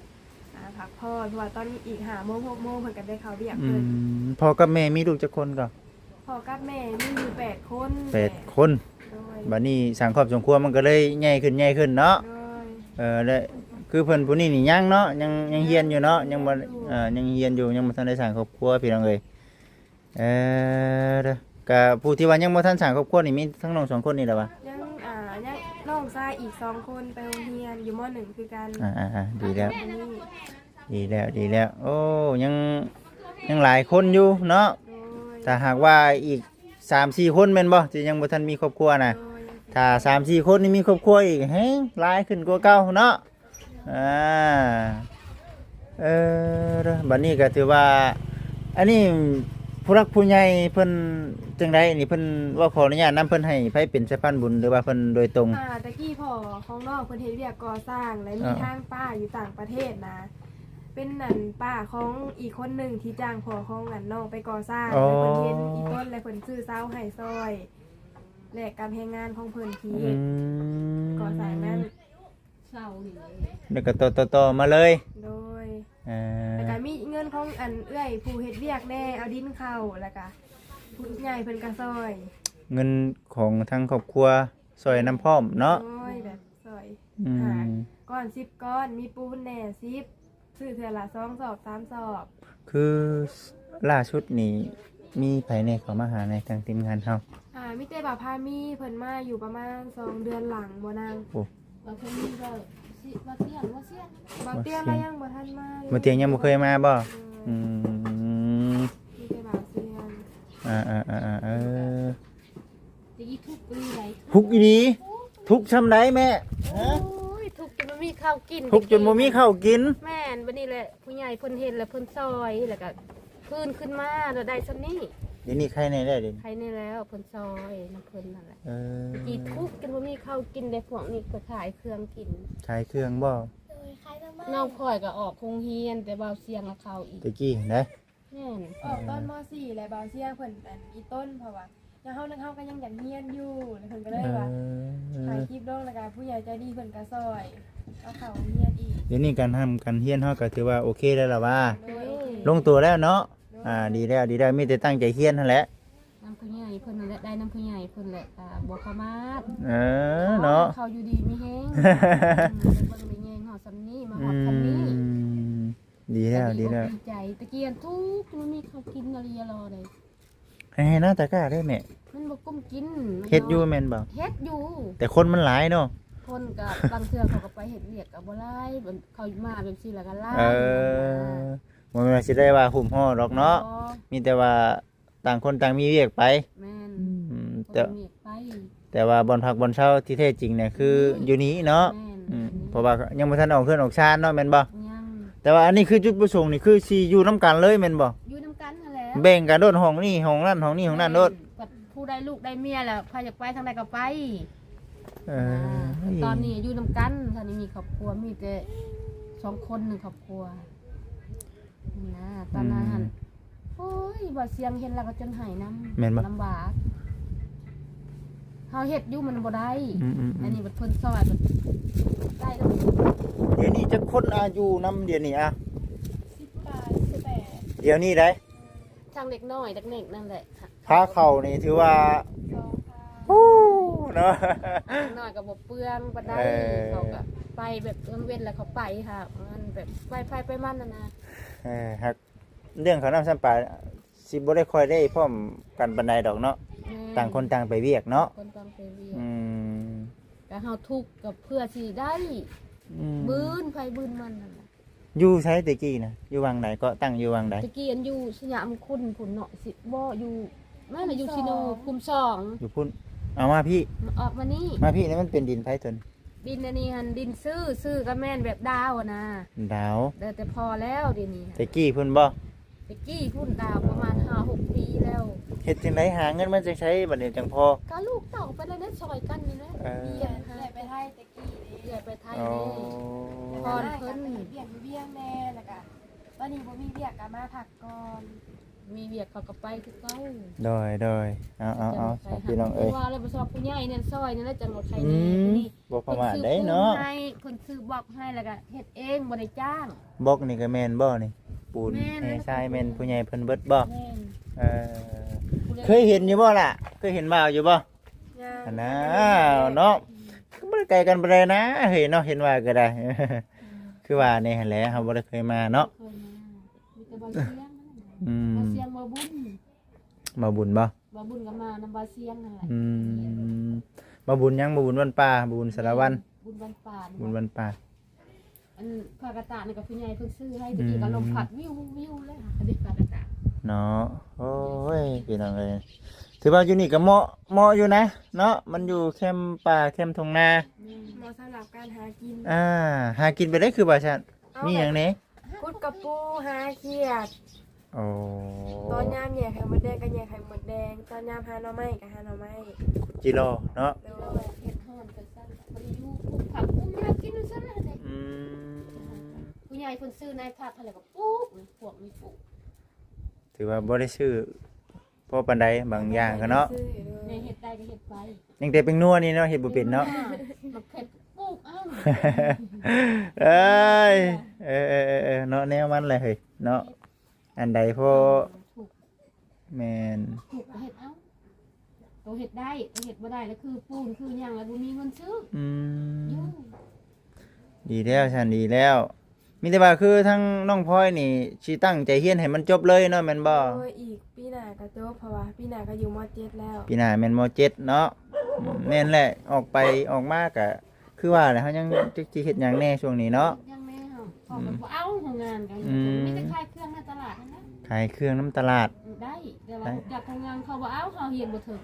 ອ່າ ພັກຜ່ອນ ເພາະວ່າຕອນອີກຫ້າໂມງ ຫົກໂມງເພິ່ນກໍໄດ້ເຂົ້າວຽກເພິ່ນ. ອືມ ພໍ່ກັບແມ່ມີລູກຈັກຄົນກໍ? ພໍ່ກັບແມ່ມີຢູ່ແປດຄົນ. ແປດຄົນ. ໂດຍ. ບັດນີ້ສັງຄອບສົງຄົວມັນກໍເລີຍໃຫຍ່ຂຶ້ນ ໃຫຍ່ຂຶ້ນເນາະ. ໂດຍ. ເອີ ແລະ ຄືເພິ່ນຜູ້ນີ້ນີ້ຍັງເນາະ ຍັງ ຍັງຮຽນຢູ່ເນາະ ຍັງບໍ່ ຍັງຮຽນຢູ່. ເອີ ຍັງຮຽນຢູ່ ຍັງບໍ່ທັນໄດ້ສ້າງຄອບຄົວ ພີ່ນ້ອງເອີຍ. ເອີ ກະຜູ້ທີ່ວ່າຍັງບໍ່ທັນສ້າງຄອບຄົວນີ້ ມີທັງນ້ອງສອງຄົນນີ້ແຫຼະຫວາ? ຍັງ ອ່າ ຍັງນ້ອງຊາຍອີກສອງຄົນໄປໂຮງຮຽນຢູ່ ມໍໜຶ່ງ ຄືກັນ. ອ່າໆໆ ດີແລ້ວ ອັນນີ້ ດີແລ້ວ ດີແລ້ວ. ໂອ້ ຍັງ ຍັງຫຼາຍຄົນຢູ່ເນາະ. ໂດຍ. ຖ້າຫາກວ່າອີກສາມສີ່ຄົນແມ່ນບໍ່ ທີ່ຍັງບໍ່ທັນມີຄອບຄົວນະ? ໂດຍ. ຖ້າສາມສີ່ຄົນນີ້ມີຄອບຄົວອີກ ແຮງຫຼາຍຂຶ້ນກວ່າເກົ່າເນາະ. ອ່າ ເອີ ບັດນີ້ກໍຖືວ່າ ອັນນີ້ຜູ້ຫຼັກຜູ້ໃຫຍ່ເພິ່ນຈັ່ງໃດນີ້ ເພິ່ນເວົ້າ ຂໍອະນຸຍາດນຳ ເພິ່ນໃຫ້ໃຜເປັນສະພານບຸນ ຫຼືວ່າເພິ່ນໂດຍຕົງ? ອ່າ ແຕ່ກີ້ພໍ່ຂອງນ້ອງເພິ່ນເຮັດວຽກກໍ່ສ້າງ ແລະ ມີ ອ່າ ທາງປ້າຢູ່ຕ່າງປະເທດນະ. ເປັນອັນປ້າຂອງອີກຄົນໜຶ່ງທີ່ຈ້າງພໍ່ຂອງອັນນ້ອງໄປກໍ່ສ້າງ ອໍ ແລ້ວເພິ່ນເຫັນອີ່ຕົນ ແລ້ວເພິ່ນຊື້ເສົາໃຫ້ຊ່ອຍ ແລກກັບແຮງງານຂອງເພິ່ນທີ່ ອືມ ກໍ່ສ້າງນັ້ນ ເສົານີ້ ແລ້ວກໍຕໍ່ໆໆມາເລີຍ ໂດຍ ເອີ ແລ້ວກໍມີເງິນຂອງອັນເອື້ອຍຜູ້ເຮັດວຽກແດ່ ເອົາດິນເຂົ້າ ແລ້ວກໍຜູ້ໃຫຍ່ເພິ່ນກໍຊ່ອຍ ເງິນຂອງທາງຄອບຄົວຊ່ອຍນຳພ້ອມເນາະ ໂດຍ ແບບຊ່ອຍ ອືມ ຫ້າກ້ອນ ສິບກ້ອນ ມີປູນແດ່ ສິບ ຊື້ເທື່ອລະສອງສອບ ສາມສອບ ຄືລ່າສຸດນີ້ມີໃຜແດ່ເຂົ້າມາຫາໃນທາງທີມງານເຮົາ? ອ່າ ມີແຕ່ບ່າວພາມີ ເພິ່ນມາຢູ່ປະມານສອງເດືອນຫຼັງບໍ່ນາງ? ໂອ້ ບ່າວພາມີ ບ່າວຊິ ບ່າວຕຽງ ບ່າວສຽງ ບ່າວຕຽງ ບໍ່ ລະຍັງບໍ່ທັນມາເລີຍ ບ່າວຕຽງຍັງບໍ່ເຄີຍມາບໍ່? ອືມ ອືມ ມີແຕ່ບ່າວສຽງ ອ່າໆໆ ເອີ ແຕ່ອີທຸກອີ່ຫຼີໃດ ທຸກອີ່ຫຼີ ທຸກຊ່ຳໃດແມ່? ຮະ ໂອ້ຍ ທຸກຈົນບໍ່ມີເຂົ້າກິນ ທຸກຈົນບໍ່ມີເຂົ້າກິນ ແມ່ນ ບັດນີ້ແຫຼະ ຜູ້ໃຫຍ່ເພິ່ນເຫັນແລ້ວເພິ່ນຊ່ອຍ ແລ້ວກໍຟື້ນຂຶ້ນມາ ແລ້ວໄດ້ຊ່ຳນີ້ ດຽວນີ້ໄຄແດ່ແລ້ວ ດຽວນີ້ໄຄແດ່ແລ້ວ ເພິ່ນຊ່ອຍນຳເພິ່ນນັ້ນແຫຼະ ເອີ ແຕ່ກີ້ທຸກຈົນບໍ່ມີເຂົ້າກິນເດ້ ພວກນີ້ໄປຂາຍເຄື່ອງກິນ ຂາຍເຄື່ອງບໍ່? ໂດຍ ຂາຍໜໍ່ໄມ້ ນ້ອງຂ້ອຍກໍອອກໂຮງຮຽນ ແຕ່ບ່າວສຽງລະເຂົ້າອີກ ແຕ່ກີ້ຫັ້ນເດ້ ແມ່ນ ອອກຕອນ ມໍສີ່ ແລ້ວບ່າວສຽງເພິ່ນອັນອີ່ຕົນ ເພາະວ່າ ຢ່າງເຮົາ ເຮົາກໍຍັງຢາກຮຽນຢູ່ ແລ້ວເພິ່ນກໍເລີຍວ່າ ເອີ ຖ່າຍຄລິບລົງ ແລ້ວກໍຜູ້ໃຫຍ່ໃຈດີເພິ່ນກໍຊ່ອຍເອົາເຂົ້າໂຮງຮຽນອີກ ດຽວນີ້ການຮ່ຳການຮຽນເຮົາກໍຖືວ່າໂອເຄແລ້ວລະວ່າ ໂດຍ ລົງຕົວແລ້ວເນາະ ໂດຍ ອ່າ ດີແລ້ວ ດີແລ້ວ ມີແຕ່ຕັ້ງໃຈຮຽນຫັ້ນແຫຼະ ນຳຜູ້ໃຫຍ່ເພິ່ນນັ້ນແຫຼະ ໄດ້ນຳຜູ້ໃຫຍ່ເພິ່ນແຫຼະ ກໍບໍ່ປະໝາດ ເອີ ເນາະ ເຂົາຢູ່ດີມີແຮງ ອືມ ໄດ້ເບິ່ງໄດ້ແຍງເຮົາຊ່ຳນີ້ ມາຮອດຊ່ຳນີ້ ອືມ ດີແລ້ວ ກໍດີ ດີແລ້ວ ອົກດີໃຈ ຕະກີ້ອັນທຸກ ມັນມີເຂົ້າກິນນະລີລອໄດ ໃຫ້ ໃຫ້ນາຕາກ້າໄດ້ແມ່ ມັນບໍ່ກຸ້ມກິນ ມັນ ເຮັດຢູ່ແມ່ນບໍ່? ເຮັດຢູ່ ແຕ່ຄົນມັນຫຼາຍເນາະ ຄົນກໍບາງເທື່ອເຂົາກໍໄປເຮັດວຽກກໍບໍ່ຫຼາຍ ເຂົາມາແບບຊີ້ລະກໍຫຼາຍ ເອີ ບໍ່ແມ່ນວ່າຊິໄດ້ວ່າຫຸ້ມຫໍ້ດອກເນາະ ບໍ່ ມີແຕ່ວ່າຕ່າງຄົນຕ່າງມີວຽກໄປ ແມ່ນ ອືມ ແຕ່ ມີວຽກໄປ ແຕ່ວ່າບ່ອນພັກບ່ອນເຊົາທີ່ແທ້ຈິງນີ້ຄື ອືມ ຢູ່ນີ້ເນາະ ແມ່ນ ອືມ ຢູ່ນີ້ ເພາະວ່າຍັງບໍ່ທັນອອກເຮືອນອອກຊານເນາະ ແມ່ນບໍ່? ຍັງ ແຕ່ວ່າອັນນີ້ຄືຈຸດປະສົງນີ້ຄືຊິຢູ່ນຳກັນເລີຍແມ່ນບໍ່? ຢູ່ນຳກັນຫັ້ນແຫຼະ ແບ່ງກັນໂດດ ຫ້ອງນີ້ຫ້ອງນັ້ນຫ້ອງນີ້ຫ້ອງນັ້ນໂດດ ແມ່ນ ບັດຜູ້ໃດລູກໄດ້ເມຍແລ້ວ ໃຜຢາກໄປທາງໃດກໍໄປ ເອີ ອ່າ ຕອນນີ້ຢູ່ນຳກັນ ຕອນນີ້ມີຄອບຄົວ ມີແຕ່ສອງຄົນໃນຄອບຄົວ ນະ ຕອນນັ້ນຫັ້ນ ອືມ ໂອ້ຍ ບ່າວສຽງເຫັນແລ້ວກໍຈົນໄຫ້ນຳ ແມ່ນບໍ່? ລຳບາກ ເຮົາເຮັດຢູ່ມັນບໍ່ໄດ້ ອືມໆໆ ອັນນີ້ບັດເພິ່ນຊ່ອຍບັດໄດ້ແລ້ວ ດຽວນີ້ຈັກຄົນອາຍຸນຳດຽວນີ້ອະ? ສິບປາຍ ສິບແປດ ດຽວນີ້ໄດ໋ ທັງເດັກນ້ອຍເດັກເນັກນັ້ນແຫຼະ ຄ່າເຂົ້ານີ້ຖືວ່າ ສອງພັນ ໂອ້ ເນາະ ເດັກນ້ອຍກໍບໍ່ເປືອງປານໃດ ເອີ ເຂົາກໍໄປແບບເອີ ເວັນລະເຂົາໄປຫາ ມັນແບບໄປໃຜໄປມັນຫັ້ນນະ ເອີ ຫາກເລື່ອງເຂົ້ານ້ຳຊຳປາຊິບໍ່ໄດ້ຄ່ອຍໄດ້ພ້ອມກັນປານໃດດອກເນາະ ແມ່ນ ຕ່າງຄົນຕ່າງໄປວຽກເນາະ ຄົນຕ່າງໄປວຽກ ອືມ ກໍເຮົາທຸກກໍເພື່ອຊິໄດ້ ອືມ ບືນໃຜບືນມັນນັ້ນແຫຼະ ຢູ່ໃສແຕ່ກີ້ນະ? ຢູ່ຫວ່າງໃດເກາະ? ຕັ້ງຢູ່ຫວ່າງໃດ? ແຕ່ກີ້ອັນຢູ່ໄຊຍະມະຄຸນພຸ້ນເນາະ ຊິບໍ່ຢູ່ ແມ່ນລະຢູ່ຊີໂນ ຄຸ້ມສອງ ຄຸ້ມສອງ ຢູ່ພຸ້ນ ເອົາມາພີ້ ອອກມານີ້ ມາພີ້ນີ້ມັນເປັນດິນໃຜຕົນ? ດິນອັນນີ້ຫັ້ນດິນຊື້ ຊື້ກໍແມ່ນແບບດາວຫັ້ນນະ ດາວ ແລ້ວແຕ່ພໍແລ້ວດຽວນີ້ ແຕ່ກີ້ພຸ້ນບໍ່? ແຕ່ກີ້ພຸ້ນດາວປະມານຫ້າຫົກປີແລ້ວ ເຮັດຈັ່ງໃດຫາເງິນມາຈັ່ງໃຊ້ບັດນີ້ຈັ່ງພໍ? ກໍລູກເຕົ້າໄປແລ້ວເດ້ ຊ່ອຍກັນນີ້ແຫຼະ ເອີ ວຽກເອື້ອຍໄປໄທແຕ່ກີ້ເດ້ ເອື້ອຍໄປໄທເດ້ ອໍ ແຕ່ວ່າອ້າຍກໍໄປເຮັດວຽກຢູ່ວຽງແດ່ ແລ້ວກໍຕອນນີ້ບໍ່ມີວຽກກໍມາພັກກ່ອນ ມີວຽກເຂົາກໍໄປຄືເກົ່າ ໂດຍ ໂດຍ ເອົາ ເອົາ ເອົາ ພີ່ນ້ອງເອີຍ ວ່າແລ້ວບໍ່ຊອບຜູ້ໃຫຍ່ນັ້ນຊ່ອຍນັ້ນແຫຼະ ຈັ່ງວ່າໃຄແນ່ ອືມ ນີ້ ບໍ່ປະໝາດໄດ໋ເນາະ ເພິ່ນຊື້ໃຫ້ ເພິ່ນຊື້ບລັອກໃຫ້ ແລ້ວກໍເຮັດເອງ ບໍ່ໄດ້ຈ້າງ ບລັອກນີ້ກໍແມ່ນບໍ່ນີ້? ປູນ ແມ່ນ ແຮ່ຊາຍແມ່ນຜູ້ໃຫຍ່ເພິ່ນເບິດບໍ່? ແມ່ນ ເອີ ຜູ້ໃດ ເຄີຍເຫັນຢູ່ບໍ່ລະ? ເຄີຍເຫັນບ່າວຢູ່ບໍ່? ຍັງ ຫັ້ນນະ ເນາະ ກໍບໍ່ໄດ້ໄກກັນປານໃດນະ ເຮີ້ຍເນາະ ເຫັນວ່າກໍໄດ້ ອືມ ຄືວ່າແນ່ຫັ້ນແຫຼະ ເຮົາບໍ່ໄດ້ເຄີຍມາເນາະ ບໍ່ເຄີຍມາ ມີແຕ່ບ່າວສຽງ ອືມ ບ່າວສຽງ ບ່າວບຸນ ບ່າວບຸນບໍ່? ບ່າວບຸນກໍມານຳບ່າວສຽງຫັ້ນແຫຼະ ອືມ ບ່າວບຸນຫຍັງ? ບ່າວບຸນວັນປ່າ ບ່າວບຸນສາລະວັນ ບຸນວັນປ່າ ບຸນວັນປ່າ ອັນຜ້າກະຕານີ້ກໍຜູ້ໃຫຍ່ເພິ່ນຊື້ໃຫ້ ອືມ ຕະກີ້ກໍລົມພັດວິວໆເລີຍ ອັນນີ້ຜ້າກະຕາເນາະ ໂອ້ຍ ພີ່ນ້ອງເອີຍ ຖືວ່າຢູ່ນີ້ກໍເໝາະ ເໝາະຢູ່ນະເນາະ ມັນຢູ່ແຄມປ່າແຄມທົ່ງນາ ແມ່ນ ເໝາະສຳລັບການຫາກິນ ອ່າ ຫາກິນໄປໄດ້ຄືວ່າຊັ້ນ ເອົາ ມີຫຍັງແດ່? ຂຸດກະປູ ຫາຂຽດ ໂອ້ ຕອນຍາມແຍກໄຂ່ມົດແດງກໍແຍກໄຂ່ມົດແດງ ຕອນຍາມຫາໜໍ່ໄມ້ກໍຫາໜໍ່ໄມ້ ຂຸດຈີລໍເນາະ ໂດຍ ເຮັດຮ້ອນກໍຊັ້ນ ບໍ່ໄດ້ຢູ່ຄຸກຜັກຄຸມຍາກິນຊັ້ນແຫຼະ ອືມ ຜູ້ໃຫຍ່ ໃຫ້ເພິ່ນຊື້ນາຍພັກຫັ້ນແຫຼະ ກໍປູກ ພວກນີ້ປູກ ຖືວ່າບໍ່ໄດ້ຊື້ພໍປານໃດ ບາງຢ່າງກໍເນາະ ແມ່ເຮັດໄດ້ກໍເຮັດໄປ ຍັງແຕ່ແປ້ງນົວນີ້ເນາະ ເຮັດບໍ່ເປັນເນາະ ໝາກເຜັດປູກເອົາ ເອີຍ ເອີໆໆໆ ເນາະ ແນວມັນແຫຼະເຮີ້ຍເນາະ ອັນໃດພໍ ແມ່ນ ເຮັດເອົາ ໂຕເຮັດໄດ້ ໂຕເຮັດບໍ່ໄດ້ລະຄືປູນຄືຫຍັງລະບໍ່ມີເງິນຊື້ ອືມ ຢູ່ ດີແລ້ວຊັ້ນ ດີແລ້ວ ມີແຕ່ວ່າຄືທາງນ້ອງພອຍນີ້ຊິຕັ້ງໃຈຮຽນໃຫ້ມັນຈົບເລີຍເນາະ ແມ່ນບໍ່? ໂດຍ ອີກປີໜ້າກໍຈົບ ເພາະວ່າປີໜ້າກໍຢູ່ ມໍເຈັດ ແລ້ວ ປີໜ້າແມ່ນ ມໍເຈັດ ເນາະ ອືມ ແມ່ນແຫຼະ ອອກໄປອອກມາກະ ຄືວ່າແຫຼະ ເຮົາຍັງຈັກຊິເຮັດຫຍັງແດ່ຊ່ວງນີ້ເນາະ ຍັງແມ່ເຮົາ ເຂົາກໍບໍ່ເອົາໂຮງງານກັນ ອືມ ມີແຕ່ຂາຍເຄື່ອງໃນຕະຫຼາດຫັ້ນແຫຼະ ຂາຍເຄື່ອງນຳຕະຫຼາດ ອືມ ໄດ້ ແຕ່ວ່າ ໄດ້ ອອກຈາກໂຮງງານເຂົາບໍ່ເອົາ ເຮົາຮຽນບໍ່ເຖິງ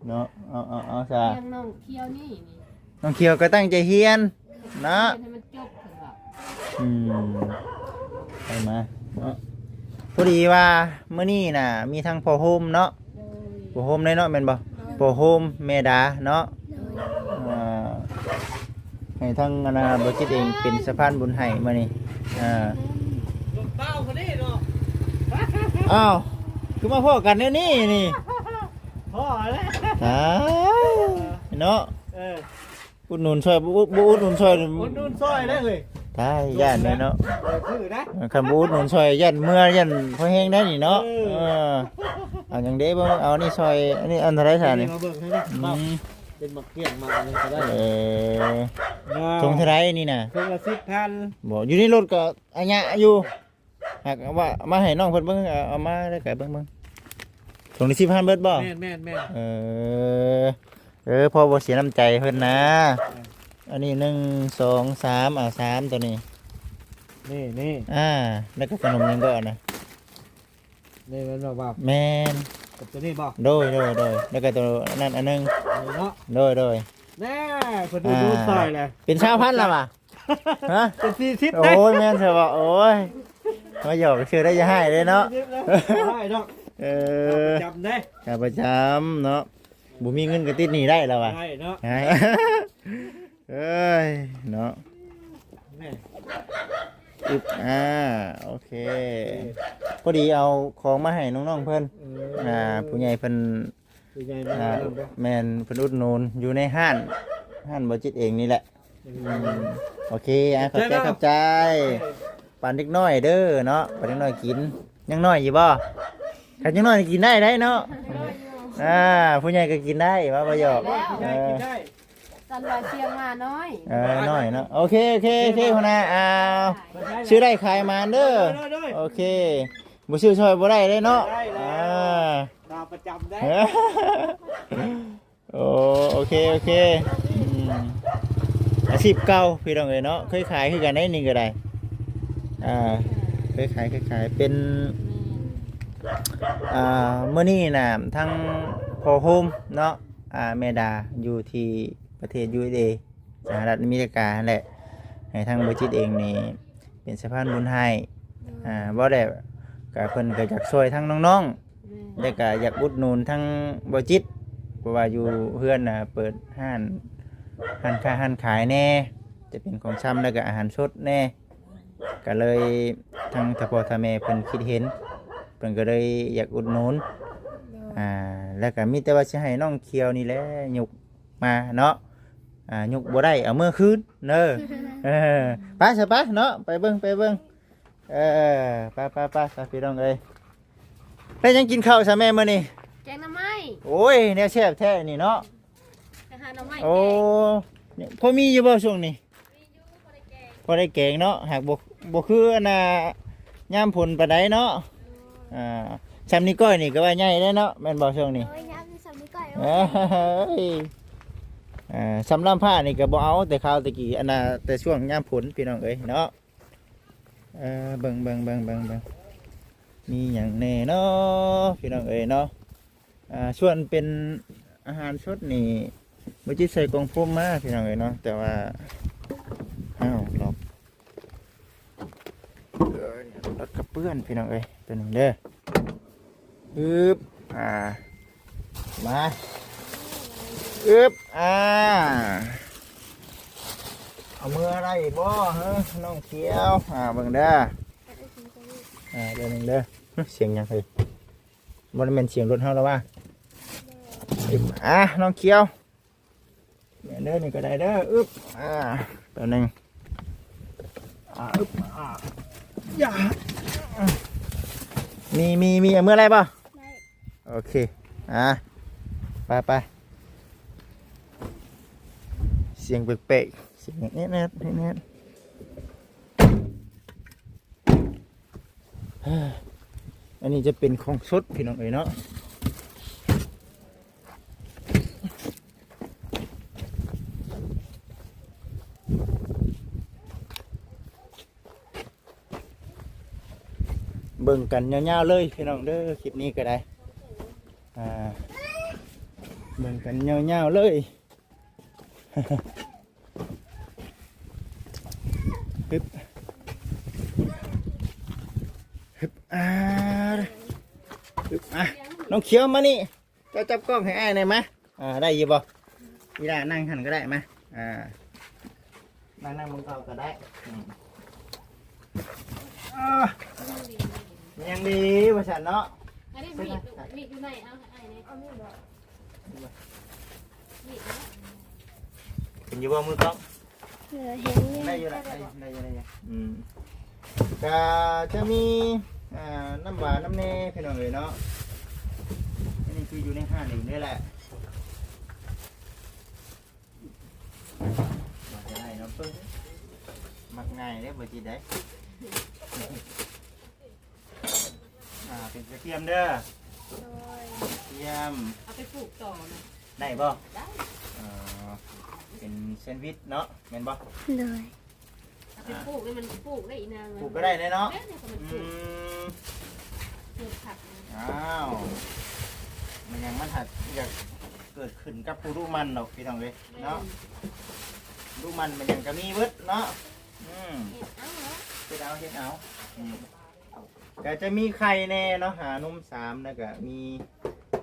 ເນາະ ເອົາ ເອົາ ເອົາຊະ ຢ່າງນ້ອງຂຽວນີ້ ນີ້ ນ້ອງຂຽວກໍຕັ້ງໃຈຮຽນເນາະ ຮຽນໃຫ້ມັນຈົບເພິ່ນວ່າ ອືມ ໄປມາເນາະ ພໍດີວ່າມື້ນີ້ນະ ມີທັງພໍ່ໂຮມເນາະ ໂດຍ ພໍ່ໂຮມເດ້ເນາະ ແມ່ນບໍ່? ໂດຍ ພໍ່ໂຮມ ແມ່ດາເນາະ ໂດຍ ອ່າ ໃຫ້ທາງອັນນ່າ ບໍ່ຈິດເອງເປັນສະພານບຸນໃຫ້ມື້ນີ້ ອ່າ ອ້າວ ຄືມາພໍ້ກັນແນວນີ້ນີ້ ພໍ້ແລ້ວ ຕາຍເນາະ ເອີ ອຸດໜູນຊ່ອຍ ບໍ່ອຸດ ບໍ່ອຸດໜູນຊ່ອຍ ອຸດໜູນຊ່ອຍໄດ້ເຮີ້ຍ ຕາຍ ຢ້ານເດ້ເນາະ ເອີ ຄືນະ ຄັນບໍ່ອຸດໜູນຊ່ອຍ ຢ້ານເມື່ອ ຢ້ານພໍແຮງໄດ້ນີ້ເນາະ ເອີ ເອີ ເອົາຫຍັງເດ້ ເບິ່ງ ເອົານີ້ຊ່ອຍ ອັນນີ້ອັນເທົ່າໃດຊະນີ້ ມາເບິ່ງໃຫ້ເນາະ ອືມ ເປັນໝາກກ້ຽງໝາກຫຍັງກໍໄດ້ ເອີ ຖົງເທົ່າໃດນີ້ນະ ຖົງລະສິບພັນ ບໍ່ ຢູ່ໃນລົດກໍອາຍະຢູ່ ຫາກວ່າມາໃຫ້ນ້ອງເພິ່ນເບິ່ງ ເອົາ ເອົາມາແລ້ວກໍເບິ່ງໆ ຖົງນີ້ສິບພັນເບິດບໍ່? ແມ່ນໆໆ ເອີ ເອີ ພໍບໍ່ເສຍນ້ຳໃຈເພິ່ນນະ ເອີ ອັນນີ້ໜຶ່ງ ສອງ ສາມ ອ່າ ສາມ ໂຕນີ້ ນີ້ໆ ອ່າ ແລ້ວກໍຂະໜົມຫຍັງກໍອັນນະ ນີ້ແມ່ນບໍ່? ແມ່ນ ກັບໂຕນີ້ບໍ່? ໂດຍໆໆ ແລ້ວກໍໂຕນັ້ນອັນໜຶ່ງ ນີ້ເນາະ ໂດຍໆ ແນ່ ເພິ່ນດູໃສ່ແຫຼະ ເປັນຊາວພັນແລ້ວຫວາ? ຮະ ເປັນສີ່ສິບ ໂອ້ຍ ແມ່ນຊະບໍ່ ໂອ້ຍ ມາຫຍອກຊື່ໄດ້ ຢ່າຮ້າຍເດ້ເນາະ ສີ່ສິບແລ້ວ ຢ່າຮ້າຍດອກ ເອີ ຂາປະຈຳເດ້ ຂາປະຈຳເນາະ ບໍ່ມີເງິນກໍຕິດໜີ້ໄດ້ລະວ່າ ໄດ້ເນາະ ເອີຍເນາະ ແມ່ນ ອຶບ ອ່າ ໂອເຄ ພໍດີເອົາຂອງມາໃຫ້ນ້ອງໆເພິ່ນ ເອີ ອ່າ ຜູ້ໃຫຍ່ເພິ່ນ ຜູ້ໃຫຍ່ມາ ອ່າ ນຳບໍ່? ແມ່ນ ເພິ່ນອຸດໜູນຢູ່ໃນຮ້ານ ຮ້ານບໍ່ຈິດເອງນີ້ແຫຼະ ອືມ ອືມ ໂອເຄ ອ່າ ຂອບໃຈ ຂອບໃຈ ເອີ ປັນເດັກນ້ອຍເດີເນາະ ປັນເດັກນ້ອຍກິນ ຍັງນ້ອຍຢູ່ບໍ່? ຄັນຍັງນ້ອຍກິນໄດ້ໄດ໋ເນາະ ນ້ອຍຢູ່ ອ່າ ຜູ້ໃຫຍ່ກໍກິນໄດ້ ວ່າບໍ່ຫຍອກ ເອີ ກິນໄດ້ ສັນວ່າສຽງວ່ານ້ອຍ ເອີ ນ້ອຍເນາະ ໂອເຄ ໂອເຄ ໂອເຄ ຫົວໜ້າ ອ້າວ ຊື້ໄດ້ຂາຍໝານເດີ ໂດຍ ໂດຍ ໂດຍ ໂອເຄ ບໍ່ຊື້ຊ່ອຍບໍ່ໄດ້ເດ້ເນາະ ໄດ້ແລ້ວ ອ່າ ຂາປະຈຳເດ້ ໂອ້ ໂອເຄ ໂອເຄ ອືມ ອາຊີບເກົ່າພີ່ນ້ອງເອີຍເນາະ ເຄີຍຂາຍຄືກັນໄດ໋ນີ້ກໍໄດ້ ອ່າ ເຄີຍຂາຍ ເຄີຍຂາຍ ເປັນ ອ່າ ມື້ນີ້ນະ ທາງພໍ່ໂຮມເນາະ ອ່າ ແມ່ດາ ຢູ່ທີ່ປະເທດ ຢູເອສເອ ສະຫະລັດອາເມລິກາຫັ້ນແຫຼະ ໃຫ້ທາງບໍ່ຈິດເອງນີ້ເປັນສະພານບຸນໃຫ້ ໂດຍ ອ່າ ເວົ້າແລ້ວກະເພິ່ນກະຢາກຊ່ວຍທາງນ້ອງໆ ແມ່ນ ແລ້ວກະຢາກອຸດໜູນທາງບໍ່ຈິດ ເພາະວ່າຢູ່ເຮືອນນະເປີດຮ້ານ ຮ້ານຄ້າຮ້ານຂາຍແດ່ ຈະເປັນຂອງຊຳ ແລ້ວກະອາຫານສົດແດ່ ກະເລີຍທາງຖ້າພໍ່ຖ້າແມ່ເພິ່ນຄິດເຫັນ ເພິ່ນກະເລີຍຢາກອຸດໜູນ ໂດຍ ອ່າ ແລ້ວກະມີແຕ່ວ່າຊິໃຫ້ນ້ອງຂຽວນີ້ແຫຼະຍົກ ມາເນາະ ອ່າ ຍົກບໍ່ໄດ້ເອົາເມືອຄືນເດີ ເອີ ໄປຊະໄປເນາະ ໄປເບິ່ງ ໄປເບິ່ງ ເອີ ໄປໆໆ ພີ່ນ້ອງເອີຍ ໄດ້ຫຍັງກິນເຂົ້າຊະແມ່ມື້ນີ້? ແກງໜໍ່ໄມ້ ໂອ້ຍ ແນວແຊບແທ້ນີ້ເນາະ ໄປຫາໜໍ່ໄມ້ ໂອ້ ແກງ ພໍມີຢູ່ບໍ່ຊ່ວງນີ້? ມີຢູ່ ພໍໄດ້ແກງ ພໍໄດ້ແກງເນາະ ຫາກບໍ່ ບໍ່ຄືອັນນ່າ ຍາມຝົນປານໃດເນາະ ອ່າ ຊ່ຳນິ້ວກ້ອຍນີ້ກໍວ່າໃຫຍ່ແລ້ວເນາະ ແມ່ນບໍ່ຊ່ວງນີ້? ໂອ້ຍ ຍາມນີ້ຊ່ຳນິ້ວກ້ອຍ ເອີຍ ອ່າ ຊ່ຳລ້າມພ້ານີ້ກໍບໍ່ເອົາ ແຕ່ຄາວແຕ່ກີ້ ອັນນ່າ ແຕ່ຊ່ວງຍາມຝົນ ພີ່ນ້ອງເອີຍເນາະ ເອີ ເບິ່ງໆໆໆ ມີຫຍັງແດ່ເນາະ ພີ່ນ້ອງເອີຍເນາະ ອ່າ ສ່ວນເປັນອາຫານສົດນີ້ ບໍ່ຈິດໃສ່ກ່ອງໂຟມມາ ພີ່ນ້ອງເອີຍເນາະ ແຕ່ວ່າ ອ້າວ ລັອກ ລັອກກະເປື້ອນ ພີ່ນ້ອງເອີຍ ຕົວໜຶ່ງເດີ ອຶບ ອ່າ ມາ ອຶບ ອ່າ ເອົາເມືອໄດ້ບໍ່ເຮີ ນ້ອງຂຽວ? ອ່າ ເບິ່ງເດີ ອ່າ ເດີໜຶ່ງເດີ. ຫຶ ສຽງຫຍັງເຮີຍ? ບໍ່ໄດ້ແມ່ນສຽງລົດເຮົາລະວ່າ? ອືມ ອ່າ ນ້ອງຂຽວ ແມ່ນເດີ ນີ້ກໍໄດ້ເດີ. ອຶບ ອ່າ ແປັບໜຶ່ງ ອ່າ ອຶບ ອ່າ ຢາ ມີ ມີ ມີ ເອົາເມືອໄດ້ບໍ່? ໄດ້ ໂອເຄ ອ່າ ໄປ ໄປ. ສຽງແປກໆ ສຽງແອດໆ ແອດໆ. ອັນນີ້ຈະເປັນຂອງສົດ ພີ່ນ້ອງເອີຍເນາະ. ເບິ່ງກັນຍາວໆເລີຍ ພີ່ນ້ອງເດີ ຄລິບນີ້ກໍໄດ້ ອ່າ ເບິ່ງກັນຍາວໆເລີຍ. ຮຶບ ຮຶບ ອ່າ ຮຶບ ອ່ະ ນ້ອງຂຽວມານີ້ ເຈົ້າຈັບກ້ອງໃຫ້ອ້າຍແດ່ມາ. ອ່າ ໄດ້ຢູ່ບໍ່? ອີ່ຫຼ້ານັ່ງຫັ້ນກໍໄດ້ ມາ ອ່າ ນັ່ງ ນັ່ງເບິ່ງເຂົາກໍໄດ້. ອືມ ອ່າ ຍັງດີວ່າຊັ້ນເນາະ. ອັນນີ້ມີດ ມີດຢູ່ໃນ ເອົາໃຫ້ອ້າຍແດ່. ເອົາມີດບໍ່? ມີດເນາະ. ເຫັນຢູ່ບໍ່ມືກ້ອງ? ເອີ ເຫັນຢູ່ ໄດ້ຢູ່ລະ ໄດ້ຢູ່ ໄດ້ຢູ່ ໄດ້ຢູ່. ອືມ ກະຈະມີ ອ່າ ນ້ຳຫວານນຳແດ່ ພີ່ນ້ອງເອີຍເນາະ. ອັນນີ້ຄືຢູ່ໃນຮ້ານເອງເດ້ແຫຼະ. ມັກງ່າຍເດ້ ບໍ່ຈິດໄດ້. ອ່າ ເປັນກະທຽມເດີ. ໂດຍ ກະທຽມ ເອົາໄປປູກຕໍ່ນະ ໄດ້ບໍ່? ໄດ້. ເອີ ເປັນແຊນວິດເນາະ ແມ່ນບໍ່? ໂດຍ. ເອົາໄປປູກນີ້ ມັນປູກໄດ້ອີນາງ ປູກກໍໄດ້ເນາະ. ແມ່ນ ອືມ ປູກຜັກ. ອ້າວ ມັນຫຍັງ ມັນຫາກຢາກເກີດຂຶ້ນກັບຜູ້ດຸໝັ່ນດອກ ພີ່ນ້ອງເອີຍເນາະ. ແມ່ນ ດຸໝັ່ນມັນຫຍັງກໍມີເບິດເນາະ. ອືມ ເຮັດເອົາເນາະ ເຮັດເອົາ ເຮັດເອົາ. ອືມ ກໍຈະມີໄຂ່ແດ່ເນາະ ຫານົມສາມ ແລ້ວກໍມີ